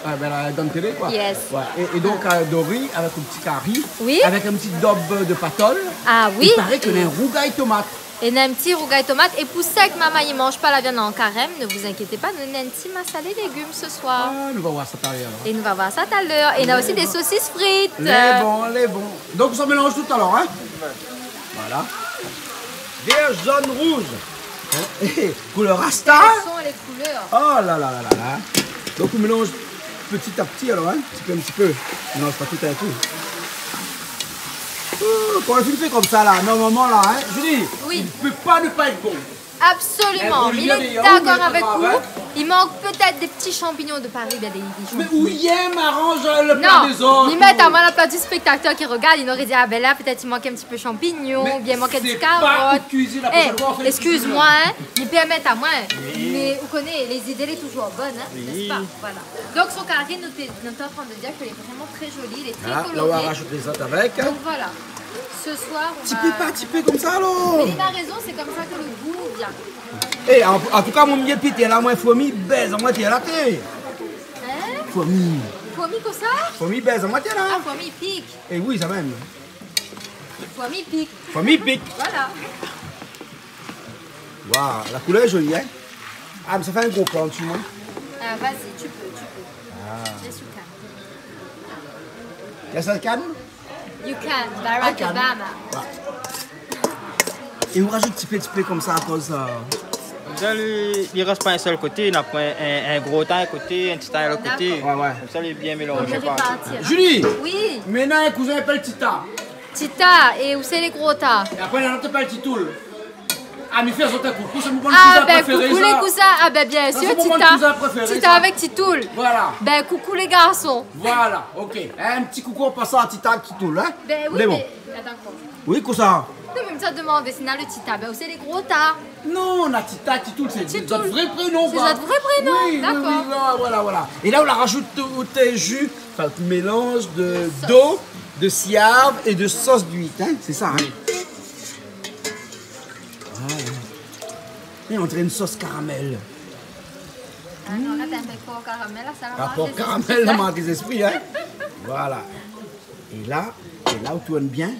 Ah, ben, la, dan télé, quoi. Yes. Ouais. É, é donk, euh, dori avec un petit cari, oui, avec un petit daube de patol. Ah oui. I paré ke néna in rougay tomat. É néna in ti rougay tomat. É pou sèk momon i manz pa la viann an karèm, ne vous inquiétez pas, nou néna in ti masalé légim ce soir. Ah, nou va voir sa talèr, alor. É nou va voir sa talèr. É néna osi dé sosis frit. Lé bon, lé bon. Donk, sa mélanz talèr, hein ? Voilà. Vert, jaune, rouge. Hein ? Koulèr rasta, hein ? Quelles sont les couleurs ? Oh là là là là là. Donk, ou mélanz ti a ti, alor, hein ? Ti pé, in ti pé. Mélanz pa tout in kou. Oh, kan ou fé konmsa, la, normalman, la, hein, Julie, oui, i pé pa ne pa èt bon. Absolument. Mé Olivier, lé dakor avèk ou. I mank pétèt dé ti shanpignon de Paris, bien dé, dé shanpignon. Mé ou i aranz le pla dé zot. Non, mi mèt amoin la plas du spectateur qui regarde, li noré di, ah ben la, pétèt i mank in ti pé shanpignon, oubien i mank in ti karot. Mé sé pa out kuizine, la proshèn foi, ou fé in ti kuizine. Eh, excuse-moi, hein, mi pèrmé amoin. Oui. Mé ou koné, les idées, lé toujour bone, hein, n'est-ce pas ? Oui. Voilà. Donk, son kari, nou té, nou té antrin de dir ke lé vréman très joli, lé très coloré. Ah, la, ou rajout lé zot avèk, hein. Donk voilà. Ce soir, on va... Ti pé pa ti pé konmsa, alor. Mé li na rézon, sé konmsa ke le gou i vien. Eh, an, an tou ka, moin, mi di, Peter, la, moin, fourmi bèz amoin, té la té. Hein ? Fourmi. Fourmi kosa ? Fourmi bèz amoin, té la. Ah, fourmi i pik. Eh oui, sa mèm. Fourmi i pik. Fourmi i pik. Voilà. Waouh, la koulèr lé joli, hein ? Ah, mé sa fé in gro plan dsi moin. Ah, vas-y, tu peux, tu peux. Ah. Laisse le calme. Laisse le calme ? You can, Barack Obama. I can. Ouais. É ou rajout ti pé, ti pé konmsa akoz, euh, konmsa, li, li rès pa in sèl koté, na pa in, in gro ta in koté, in ti ta lot koté. D'accord. Ouais, ouais. Konmsa, lé bien mélanzé. On peut répartir. Julie ! Oui. Mé néna in kouzin i apèl Tita. Tita, é ousa lé gro ta ? É apré, néna in ot i apèl Titoul. Ah, mi fé azot in koukou, sé mon bann kouzin préféré, sa. Ah, ben, coucou les cousins. Ah, ben, bien sûr, Tita. Sa, sé mon bann kouzin préféré, sa. Tita avèk Titoul. Voilà. Ben, coucou les garçons. Voilà, ok. In ti koukou an pasan a Tita avèk Titoul, hein ? Ben oui, mé, ah, dakor. Lé bon. Oui, kosa ? Non, mé mi té i demann si néna le Tita, ben, ousa lé gro ta ? Non, na Tita, Titoul, sé zot vré prénon, koi. Sé zot vré prénon, dakor. Oui, oui, oui, voilà, voilà. É la, ou la rajout tout, tout in ji, anfin, in mélanz de, d'eau, de siav é de sos d'uit, hein, sé sa, hein. Voilà. É on diré in sos karamèl. Ah non, la, té in pé for karamèl, la, sa la mark lé zespri, hein. Voilà. É la, é la, ou tourn bien.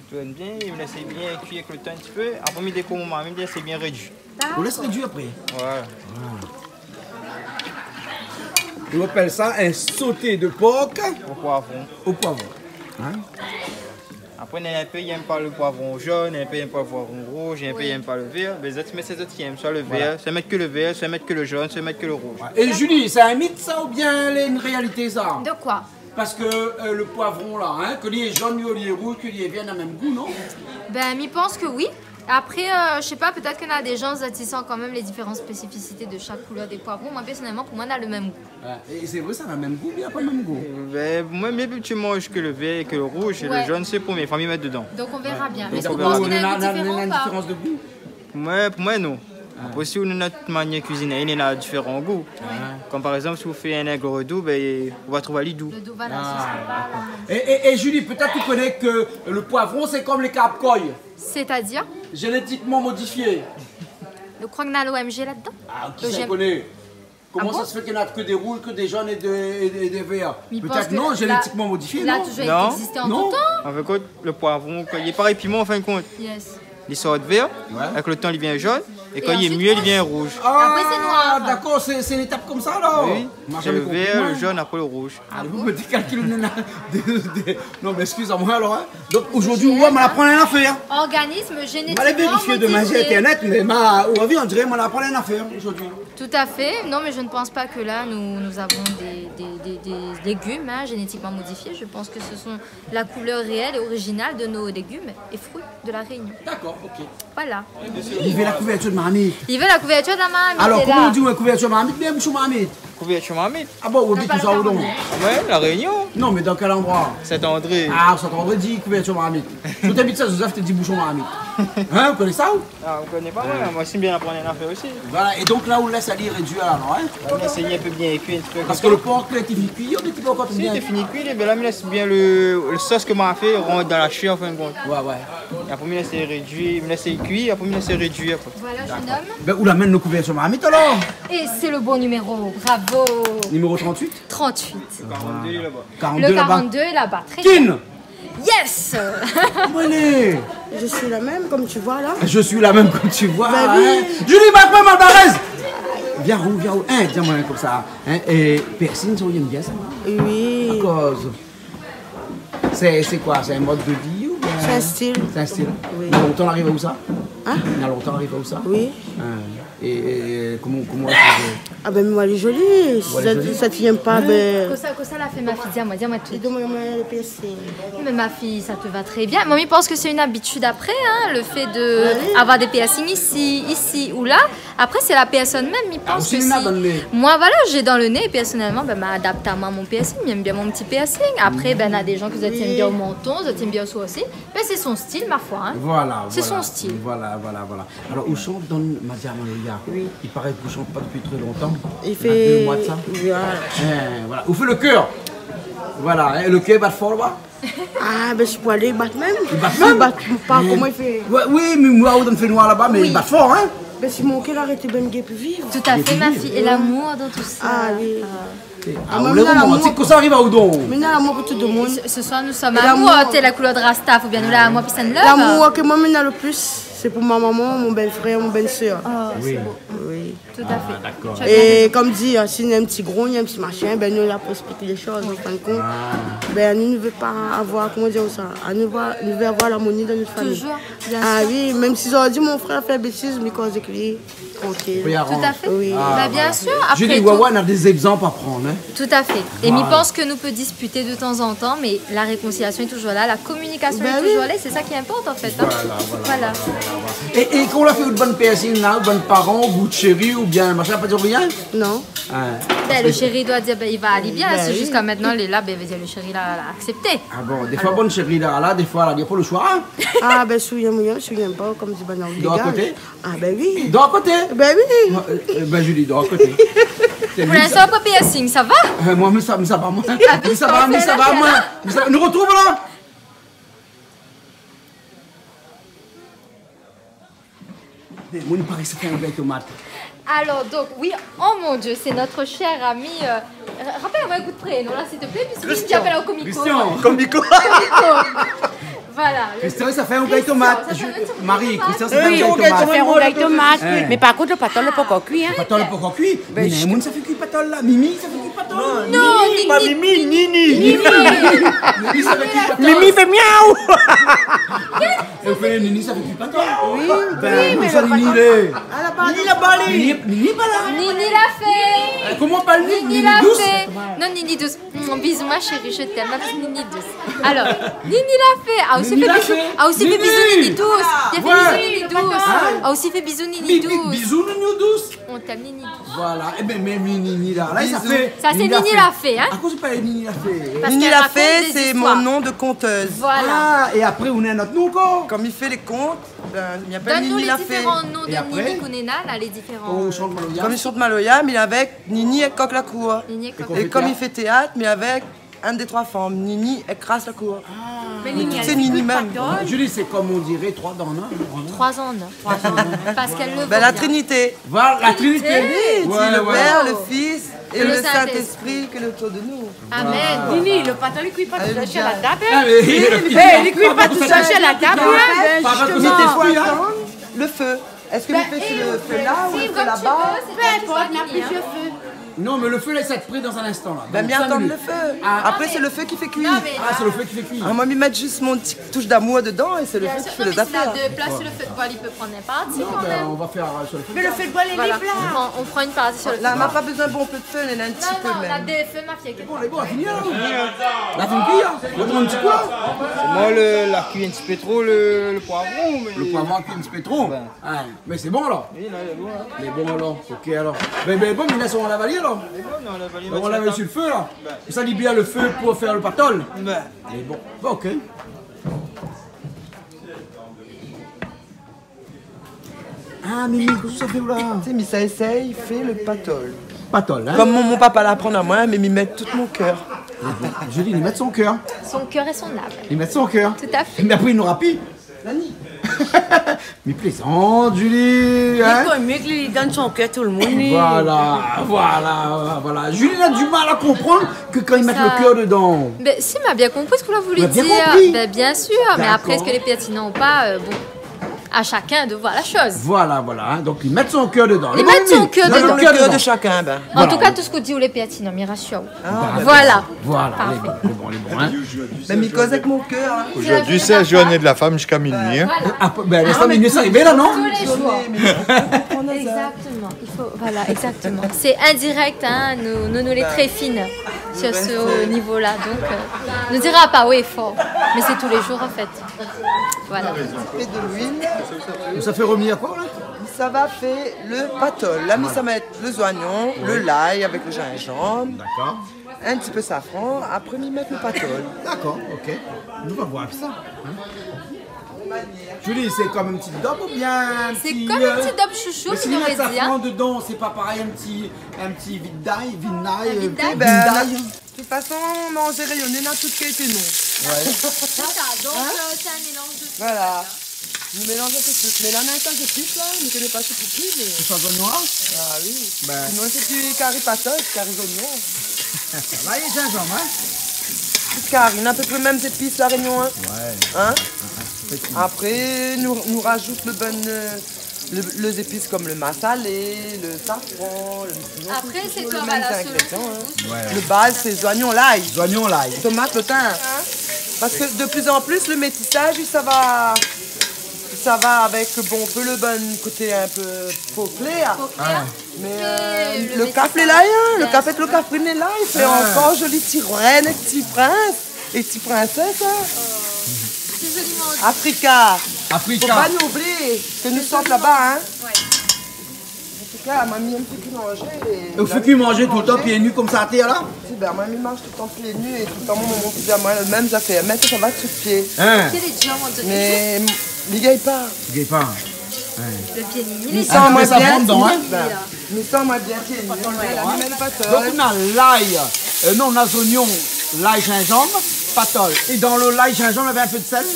Tourn bien, é ou lès bien kui avèk le tan in ti pé. Apré, mi dékouvèr momon, mi di, sé bien rédui. Ou lès rédui apré. Voilà. Voilà. É ou apèl sa in soté de por o poivron. O poivron. Hein ? Pran in pé i èm pa le poivron jaune, in pé i èm pa le poivron rouge, in pé i èm pa le vert. Mé zot i mèt sak zot i èm, soi le vert, soi i mèt ke le vert, soi i mèt ke le jaune, soi i mèt ke le rouge. Voilà. É Julie, sé in mit sa oubien lé in réalité sa ? De koi ? Parske, euh, le poivron la, hein, ke li lé jaune, ke li lé rouge, ke li lé vert, na mèm gou, non ? Ben, mi pans ke oui. Apré, euh, mi koné pa, pétèt ke na dé jan i san kan mèm lé diféran spésifisité de shak koulèr dé poivron. Moin, pèrsonèlman, pou moin, na le mèm gou. Ouais. É sé vré sa, na mèm gou, oubien na pa mèm gou ? Ben, moin, mi manz ke le vert é ke le rouge, é le jaune, sé promié foi mi mèt dedan. Donk, on verra bien. Mé éske ou pans ke na in diférans de gou ? Pou moin, pou moin, non. Apré, si ou néna nout manièr kuiziné, néna diféran gou. Kom par égzanp, si ou fé in aigre-doux, ben, ou va trouv ali dou. Le dou, voilà, sé sa. É, é, é Julie, pétèt ou koné ke le poivron, sé kom lé karkouy. C'est-à-dire ? Génétiquement modifié. Ou kroi ke na l'O M G ladan ? Ah, kisa i koné ? Koman sa sé fé ke na ke dé rouge, ke dé jaune é dé, é dé, é dé vert ? Pétèt non, génétiquement modifié, non ? Li la touzour égzisté an tout tan. An fin de kont, le poivron, kan li lé parèy piman, an fin de kont, li sort vert, avèk le tan, li vien jaune, é kan li lé mir, li vien rouge. Apré, sé noir. Ah, dakor, sé, sé in étap konmsa, alor. Oui, sé le vert, le jaune, apré le rouge. Ah bon ? Ou di kalkil, non, mé éskiz amoin, alor, hein. Donk, zordi, ou la aprann in nafèr. Organisme génétiquement modifié. Ma alé vérifié domin si internet, mé ma, ou la vi, on diré ma la aprann in nafèr zordi. Tout à fait. Non, mais je ne pense pas que là, nous, nous avons des, des, des, des légumes, hein, génétiquement modifiés. Je pense que ce sont la couleur réelle et originale de nos légumes et fruits de la Réunion. Dakor, OK. Voilà. Li vé la kouvèrtir de marmit. Li vé la kouvèrtir de la marmit. Alor, koman ou di, ouais, kouvèrtir marmit, oubien boushon marmit ? Kouvèrtir marmit. Ah bon, ou abit ousa, ou donk ? Ouais, La Réunion. Non, mé dan kèl landroi ? Saint-André. Ah, Saint-André i di kouvèrtir marmit. Si ou té abit Saint-Joseph, té di boushon marmit. Hein, ou koné sa, ou ? Ah, ou koné pa, moin, moin, si mi bien aprann in nafèr osi. Voilà, é donk la, ou lès ali rédui, alor, hein ? Ouais, mé sé in pé bien kui, in ti pé konmsa. Parske le por, kan li fini kui, ou mèt pa ankor bien. Si, li fini kui, ben la, mi lès bien le, le sos ke ma fé rant dan la shèr, an fin de kont. Ouais, ouais. É apré, mi lès rédui, mi lès kui, apré, mi lès rédui, apré. Voilà, jeune homme. Ben, ou la amenn le kouvèrtir marmit, alor ? Et c'est le bon numéro, bravo. Numéro trente-huit ? Trente-huit. Le quarante-deux laba. Le quarante-deux laba, très bien. Kin ! Yes ! Moin lé. Je suis la même, comme tu vois, là. Je suis la même, comme tu vois, hein. Bah oui. Julie, mark amoin, Malbarèz. Vien ou, vien ou. Hein, di amoin konmsa, hein, é piercing, sa ou èm bien sa, hein ? Oui. Akoz ? Sé, sé koi ? Sé in mod de vi oubien ? Sé in stil. Sé in stil. Oui. Na lontan ou la ariv ousa ? Hein ? Na lontan ou la ariv ousa ? Oui. Hein. É, é, é, koman, koman ou la trouvé ? Ah ben, moin lé zoli. Ou lé zoli ? Si sa, si sa i tienbo pa, ben. Kosa, kosa la fé ma fiy ? Di amoin, di amoin tout. Li domann amoin le piercing. Mais ma fille, ça te va très bien. Moin, mi pans ke sé in abitid apré, hein, le fait de avoir des piercings ici, ici ou là. Apré, sé la pèrsone mèm, mi pans ke si moin, voilà, j'ai dans le nez, pèrsonèlman, ben, ma adapt amoin mon piercing, mi èm bien mon ti piercing. Apré, ben, na dé jan ke zot i èm bien o manton, zot i èm bien o soursil. Ben, sé son stil, ma foi, hein. Voilà, sé son stil. Voilà, voilà, voilà. Alor, ou shant dan Madia Maloya. Oui. I paré ke ou shant pa dopi tré lontan. I fé dé moi de sa. Voilà. Hein, voilà. Ou fé le kèr. Voilà, hein, le kèr i bat for laba. Ah, ben, si pou alé, i bat mèm. I bat mèm ? Si i bat pa, koman i fé ? Ouais, oui, mé moin, ou dan fénoir laba, mé i bat for, hein. Ben, si mon kèr i arèt, ben, mi gingn pi viv. Tout à fait, ma fille. Et l'amour dans tout ça. Ah, oui. Ah, ou lé romantik, kosa i ariv aou donk ? Mi néna lamour pou tout le monde. Ce, ce soir, nous sommes amoureux. T'es la couleur de Rasta, faut bien nous la, moi, peace and love. L'amour ke moin, mi néna le plus, sé pou mon momon, mon bèl-frèr, mon bèl-sèr. Oh, c'est beau. Oui. Tout à fait. Ah, dakor. Tu as bien raison. É kom di, hein, si néna in ti grogn, in ti mashin, ben, nou lé la pou èksplik lé shoz, an fin de kont. Ah. Ben, nou, nou vé pa avoir, koman dir sa ? Ah, nou vé, nou vé avoir larmoni dan nout famiy. Toujours, bien sûr. Ah oui, mèm si zordi mon frèr i fé in bétiz, mi koz èk li. Trankil. Tout à fait. Oui. Ah, voilà. Ben, bien sûr. Julie, ouais, ouais, on a des exemples à prendre, hein. Tout à fait. Voilà. Et mi pans ke nou pé disputer de temps en temps, mais la réconciliation est toujours là, la communication est toujours là, et c'est ça qui importe, en fait, hein. Voilà, voilà, voilà. É, é kan ou la fé out bann piercing la, out bann paran, bout chéri oubien machin, pa di rien ? Non. Hein. Ben, le chéri i doi dir, ben, i va alé bien, si ziska mintnan lé la, ben, vé dir le chéri la, la aksèpté. Ah bon, défoi, bon, chéri la, la, défoi, la, na pa le shoi, hein. Ah, ben, souvienn amoin, souvienn pa, kom di bann dé gar. Ah, ben oui. Dor a koté. Ben oui. Moin, euh, euh, ben, Julie, dor a koté. Pou l'instan, pa piercing, sa va ? Euh, moin, mi sa, mi sa va, moin. Ah, mi sa va, mi sa va, moin. Mi sa va. Nou artrouv la. Moin, i paré sa fé in rougay tomat. Alors, donc, oui, oh mon Dieu, c'est notre cher ami, euh, Ra-, rapèl amoin in kou d'prénon la, s'il te plaît, puisque Christian. Li apèl amoin Komiko. Christian. Komiko. Voilà, le Christian, sa fé in rougay tomat. Christian, sa fé in rougay tomat. Marie, Christian, sa fé in rougay tomat. Oui, rougay tomat. Hein. Mé par kont, le patol lé pankor kui, hein. Le patol lé pankor kui. Mé néna moun sa fé kui patol la. Mimi, sa fé kui patol. Non, non, Mimi, pa Mimi, Nini. Nini. Mimi, sa fé kui patol. Mimi i fé miaou. É ou fé nini, sa fé kui patol ? Oui, oui, mé sa, lo nini, patol lé... Ah, la pa nini, la pa nini. Nini, nini pa la. Nini la fé. Euh, koman pa nini, nini la fé. Non, nini dous. Mm, bisous ma chérie, je t'aime, ma petite nini dous. Alors, nini la fé. Ah, ou osi fé bizou. Ah, ou osi fé bizou nini dous. Voilà. Ah, ou osi fé bizou nini dous. Bi-, bi-, bizou nini dous. On t'aime, nini. Voilà. Eh ben, mé nini la. Bisous. Sa sé nini la fé, hein. Akoz ou pa nini la fé ? Nini la fé, sé mon nom de conteuse. Voilà. Ah, é apré, ou néna in ot non ankor. Kom i fé lé kont, bin, i apèl nini la fé. Donn-nou lé diféran non de nini k'ou néna la, lé diféran, euh. Kom i shant maloya. Kom i shant maloya, mé avèk nini èk kok la kour. Nini èk kok la kour. É kom i fé téat, mé avèk inn, dé, troi fanm, nini èk kras la kour. Ah. Mé tout sé nini mèm. Julie, c'est comme on dirait trois dans un, hein. Trois en un. Trois en un. Parce qu'elle le veut bien. Ben, la Trinité. Voilà, la Trinité. Oui, le Père, le Fils et le Saint-Esprit, que le tour de nous. Amen. Voilà. Nini, lo patol i kui pa tousèl si la tab, hein. Alléluia. Eh, li kui pa tousèl si la tab, hein. Justement. Lo fé. Èske mi fé su lo fé la ou lo fé laba ? Pé inport, na plizièr fé. Non, mé lo fé la, sa i pré dan in instan la. Bin, donk, mi atann lo fé. Ah. Apré, sé lo fé ki fé kui. Non, mé... Ah, sé lo fé ki fé kui. Ah, moin, mi mèt zis mon ti toush d'amour dedan é sé lo fé ki fé lé zafèr. Bien sûr, non, mé si la dé plas, lo fé d'boi, li pé pran ninport, kan mèm. Non, bin, on va faire, euh, sur le feu de bois. Mé lo fé d'boi, lé la. Voilà. On prend, on prend une partie sur le feu de bois. La, ma pa bezoin bonpé d'fé, mé in ti pé mèm. Non, non, la dé fé, ma fé. Sé bon, lé bon, la fini la. La fini kui la. Ou pran in ti kou la ? Sé moin, lo, la kui in ti pé tro, lo, lo poivron, mé... Lo poivron la kui in ti pé tro. Bin. Ah, mé sé bon alor. Oui, la, lé bon, hein. Lé bon alor. OK alor. Bin, bin, bon, mé la, on la va alé alor. Lé bon, on la va alé, on la va alé su lo fé la. Bin. É sa, li bès lo fé pou fé lo patol. Bin. Lé bon. Bon, OK. Ah, Mimi, kosa ou fé la ? Sé mi sa éséy fé lo patol. Patol, hein ? Kom mon, mon papa la aprann amoin, mé mi mèt tout mon kèr. Ah bon. Julie, li mèt son kèr. Son cœur et son âme. Li mèt son kèr. Tout à fait. Mé apré, li nora pi. Nani ? Mi plézant, Julie, hein ? Li komik, li donn son kèr tout lo moun, li. Voilà, voilà, voilà. Julie, la di mal a konprann ke kan i mèt lo kèr dedan. Sa. Bin, si, ma bien konpri sak ou la voulu dir. Ou la bien konpri ? Bin, bien sûr, mé apré, èske lé pèrtinan ou pa, euh, bon, à chacun de voir la chose. Voilà, voilà, hein. Donk, li mèt son kèr dedan. Li mèt son kèr dedan. Donn lo kèr de shakinn, bin. Voilà. An tou ka, tout sak ou di, ou lé pèrtinan, mi rasir aou. Ah, bin, voilà. Voilà, lé bon, lé bon, lé bon, hein. Bin, mi koz avèk mon kèr, hein. Aujourd'hui, c'est la journée de la femme jusqu'à minuit, hein. Voilà. Ah, bin, lé fam, i ariv la, non ? Tous les jours. Exactement. Il faut, voilà, exactement. C'est indirect, hein, nou, nou, nou lé très fine sur ce niveau-là, donc, euh, nou dira pa haut et fort, mais c'est tous les jours, en fait. Voilà. Fé de luil. Sa i fé revenir koi la ? Sa va fé lo patol. La, mi sa mèt lé zoignon, lo lay avèk lo zinzanm. D'accord. In ti pé safran, apré mi mèt lo patol. D'accord, OK. Nou va voir sa, hein. Julie, sé kom in ti dob oubien in ti, euh... Sé kom in ti dob shoushou, mi noré di, hein. Mé si i mèt safran dedan, sé pa parèy, in ti, in ti vinay, vinay, euh, vinay. De tout fason, manzé rényoné, na tout kalité non. Ouais. C'est ça, donc, euh, c'est un mélange de tout. Voilà. Nou mélanz in pé tout. Mé la, néna in ta zépis la, mi koné pa sé pou ki, mé... Sé sa, zoignon la ? Ah oui. Bin. Sinon, sé pi kari patol, kari zoignon. Lay é zinzanm, hein ? Tout kari, na apépré mèm zépis La Rényon, hein ? Ouais. Hein ? Effectivement. Apré, nou, nou razout lo bann, euh, lo, lé zépis kom lo masalé, lo safran, lo... Apré, sé kom a la selon son gou. Tout lo mèm zingrédian, hein. Ouais. Lo baz, sé zoignon, lay. Zoignon, lay. Tomat, lo tin. Hein ? Parske de plus en plus, lo métisaz, sa va, sa va avèk, bon, in pé lo bann koté in pé po klèr. Po klèr. Ah. Mé, euh, lo kaf lé la, hein, lo kaf avèk lo kafrine lé la, i fé ankor zoli ti rèn, ti prins, é ti prinsès, hein. Oh. Sé zoliment di. Afrika. Afrika. Fo pa nou oublié ke nou sort laba, hein. Ouais. An tou ka, moin, mi èm fé kui manzé. É ou fé kui manzé toultan, pié nu konmsa atèr la ? Si, bin, moin, mi marsh toultan pié nu é toultan mon momon i di amoin lo mèm zafèr. Mèt sa va sou pié. Hein ? Pié lé dir, mon Dieu. Mé mi gingn pa. Ou gingn pa. Ouais. Lo pié nu, li lé dir. Atann, mé sa pran dedan, hein ? Bin, mi san moin bien pié nu. Ouais. La, mi mèt lo patol. Donk, nou na lay, euh, non, nou na zoignon, lay, zinzanm, patol. É dan lo lay, zinzanm, navé in pé d'sèl ?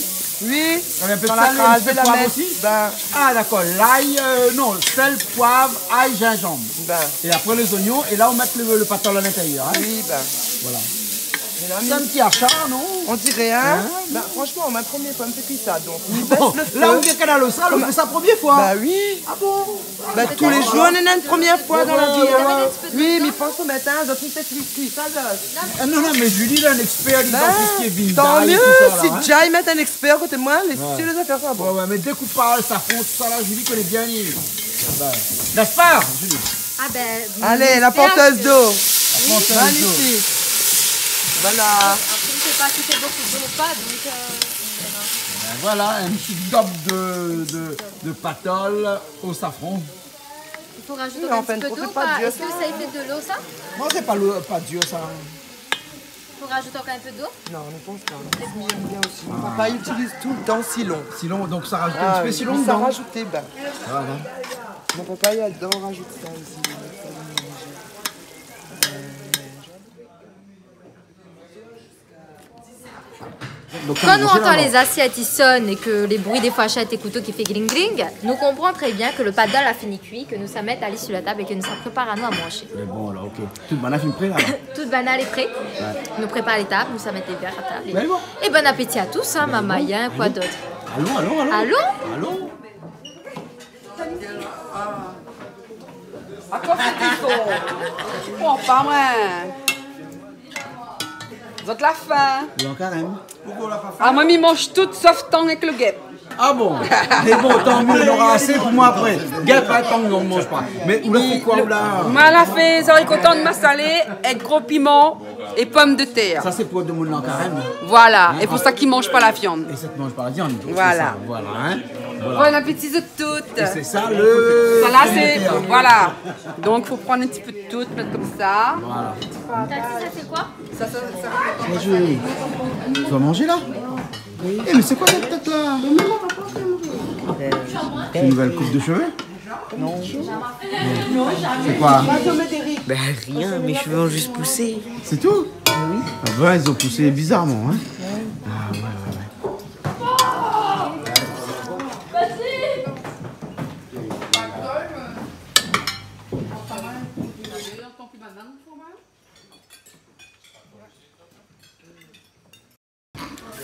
Oui. Navé in pé d'sèl, in ti pé d'poiv osi ? Kan la kraz, la mèt, bin. Ah, dakor. Lay, euh, non, sèl, poiv, ay, zinzanm. Bin. É apré, lé zoignon, é la, ou mèt lo, lo patol a l'intérieur, hein ? Oui, bin. Voilà. Sé in ti ashar, non ? On diré, hein ? Hein ? Bah, franchement, moin, premié foi mi fé kui sa, donk mi bès lo fé. Bon, la ou vien Kanal Austral, ou fé sa premié foi ? Bah oui. Ah bon ? Bah, tou lé zour, néna in premié foi dan la vi, hein. Ouais, ouais, ouais. Oui, mé mi pans o matin, zot i fé kui sa, la. Ah non, non, mé Julie, la, in ékspèr, li, dan tout sak lé vintage é tout sa, la, hein. Bah, tant mieux, si Jay i mèt in ékspèr a koté de moin, lé sir lé zafèr sra bon. Ouais, ouais, mé dékoupaz, safran, tout sa, la, Julie i koné bien, li. Bah, n'est-ce pas, Julie ? Ah ben, alé, la porteuse d'eau. La porteuse d'eau. Magnifique. Voilà. Après, je sais pas si c'est beaucoup d'eau ou pas, donc, euh, on verra. Ben voilà, un petit gobe de, de, de patol au safran. Il faut rajouter un petit peu d'eau ou pas ? Oui, en fin de compte, c'est pas dur, ça. Est-ce que ça fait de l'eau, ça ? Non, c'est pas l'eau, pas dur, ça. Faut rajouter encore un peu d'eau ? Non, mi pans pa. Mi èm bien osi. Ah. Mon papa i itiliz toultan silon. Silon, donk sa rajout in ti pé silon dedan. Ah oui, sa rajout, ben. Voilà. Mon papa i ador rajout sa osi. Donk, kan nou antann lé zasièt i sonn é ke lé bri dé fourshèt é kouto ki fé gling gling, nou konpran trè bien ke lo patol la fini kui, ke nou sa mèt ali sur la tab é ke nou sa prépar anou a manzé. Lé bon, alor, OK. Tout banna fine pré, la, la. Tout banna lé pré. Ouais. Nou prépar lé tab, nou sa mèt lé vèr a tab. Mé bon. É bon apéti a tous, hein, mamayen, koi d'ot ? Alon, alon, alon. Alon. Alon. Akoz sé ki fo ? Bon, pa moin. Zot la fin. Ou an karèm ? Ah, moin, mi manz tout sof tang èk lo gèp. Ah bon ? Mé bon, tan mié, nora asé pou moin apré. Gèp, hein, tang, non, mi manz pa. Mé ou la fé koi, ou la ? Moin la fé zariko tann masalé èk gro piman é pomdetèr. Sa, sé pou demoun an karèm. Voilà, hein, é pou sak i manz pa la viann. É sak i manz pa la viann, sé sa, voilà, hein. Voilà. Bon apéti zot tout. É sé sa lo... Sa la, sé, voilà. Donk, fo pran in ti pé de tout, mèt konmsa. Voilà. Tati, sa sé koi ? Sa, sa, sa. Sa, mi sa manzé la. Oui. Eh, mé sé koi sèt tèt la ? Sé in nouvèl koup de shové ? Non. Sé koi ? Ben, rien, mes cheveux ont juste poussé. C'est tout ? Ah oui. Ah ben, ils ont poussé bizarrement, hein ? Ouais. Ah ouais, ouais, ouais.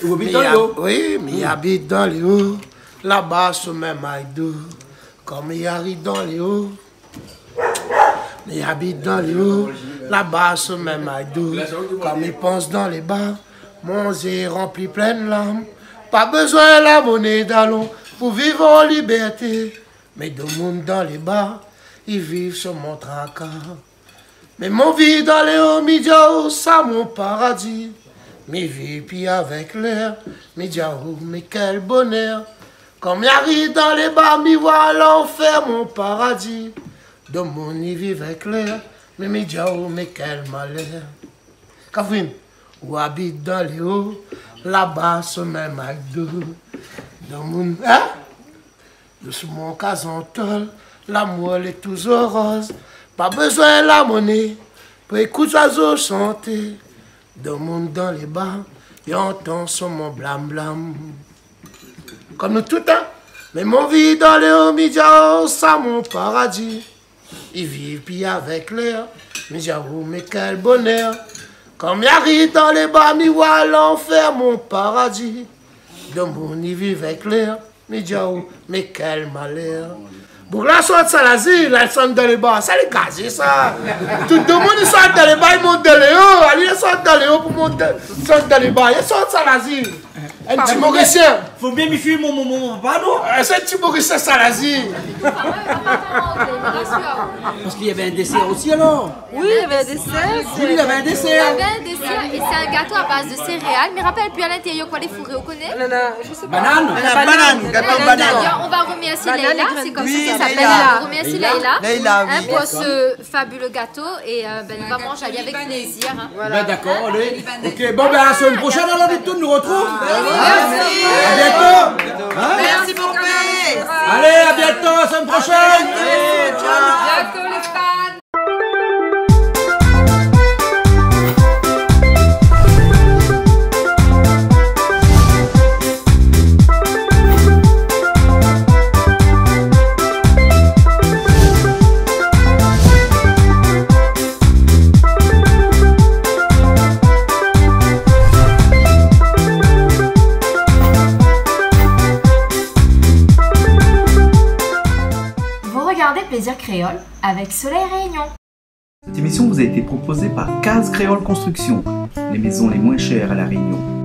Ou abit dan lé o ? Oui, mi abit dan lé o, laba somèy Maïdo. Kan mi ariv dan lé o, mi abit dan lé o, laba somèy Maïdo. Kan mi pans dan lé ba, mon zié ranpli plin larm. Pa bezoin la moné dalon pou viv an libèrté. Mé domoun dan lé ba, i viv sur mon traka. Mé mon vi dan lé o, mi di aou, sa mon paradi. Mi viv pi avèk lèr, mi di aou, mé kèl bonèr. Kan mi ariv dan lé ba, mi voi lanfèr, mon paradi. Domoun i viv èk lèr, mé mi di aou, mé kèl malèr. Kafrine, ou abit dan lé o, laba somèy Maïdo. Domoun, hein ? Dousman kaz an tol, lamour lé touzour roz. Pa bezoin la moné pou ékout zoizo shanté. Domoun dan lé ba, i antann son mon blam blam. Kom nou tout, hein. Mé mon vi dan lé o, mi di aou, sa mon paradi. I viv pi avèk lèr, mi di aou, mé kèl bonèr. Kan mi ariv dan lé ba, mi voi lanfèr, mon paradi. Domoun i viv èk lèr, mi di aou, mé kèl malèr. Boug la sort Salazi, la sann dan lé ba, sa lé gazé sa. Tout domoun i sort dan lé ba, i mont dan lé o, ali la sort dan lé o pou mont, sort dan lé ba, la sort Salazi. In ti Morisien. Fo bien mi fui mon, mon, mon, mon papa, non ? Euh, sé in ti Morisien Salazi. Parce qu'il y avait un dessert aussi, alors. Oui, il y avait un dessert. Oui, il y avait un dessert. Il y avait un dessert, et c'est un gâteau à base de céréales. Mi rapèl pi a l'intérieur koi lé fouré, ou koné ? Ananas, je sais pas. Banane. Ananas, banane, gâteau banane. D'ailleurs, on va remercier Leïla, c'est comme ça qu'il s'appelle. Leïla. On remercie Leïla, hein, pour ce fabuleux gâteau, et, euh, ben, nou va manz ali avèk plézir, hein. Voilà. Ben, d'accord, allez. Ok, bon, ben, à la semaine prochaine, alors, Victor, nous retrouve. Ah, merci. À bientôt. Hein ? Merci beaucoup. Allez, à bientôt, à la semaine prochaine. À bientôt. Ciao. Bientôt, les fans. Plaisir Créole avec Soleil Réunion. Cette émission vous a été proposée par Case Créole Construction, les maisons les moins chères à La Réunion.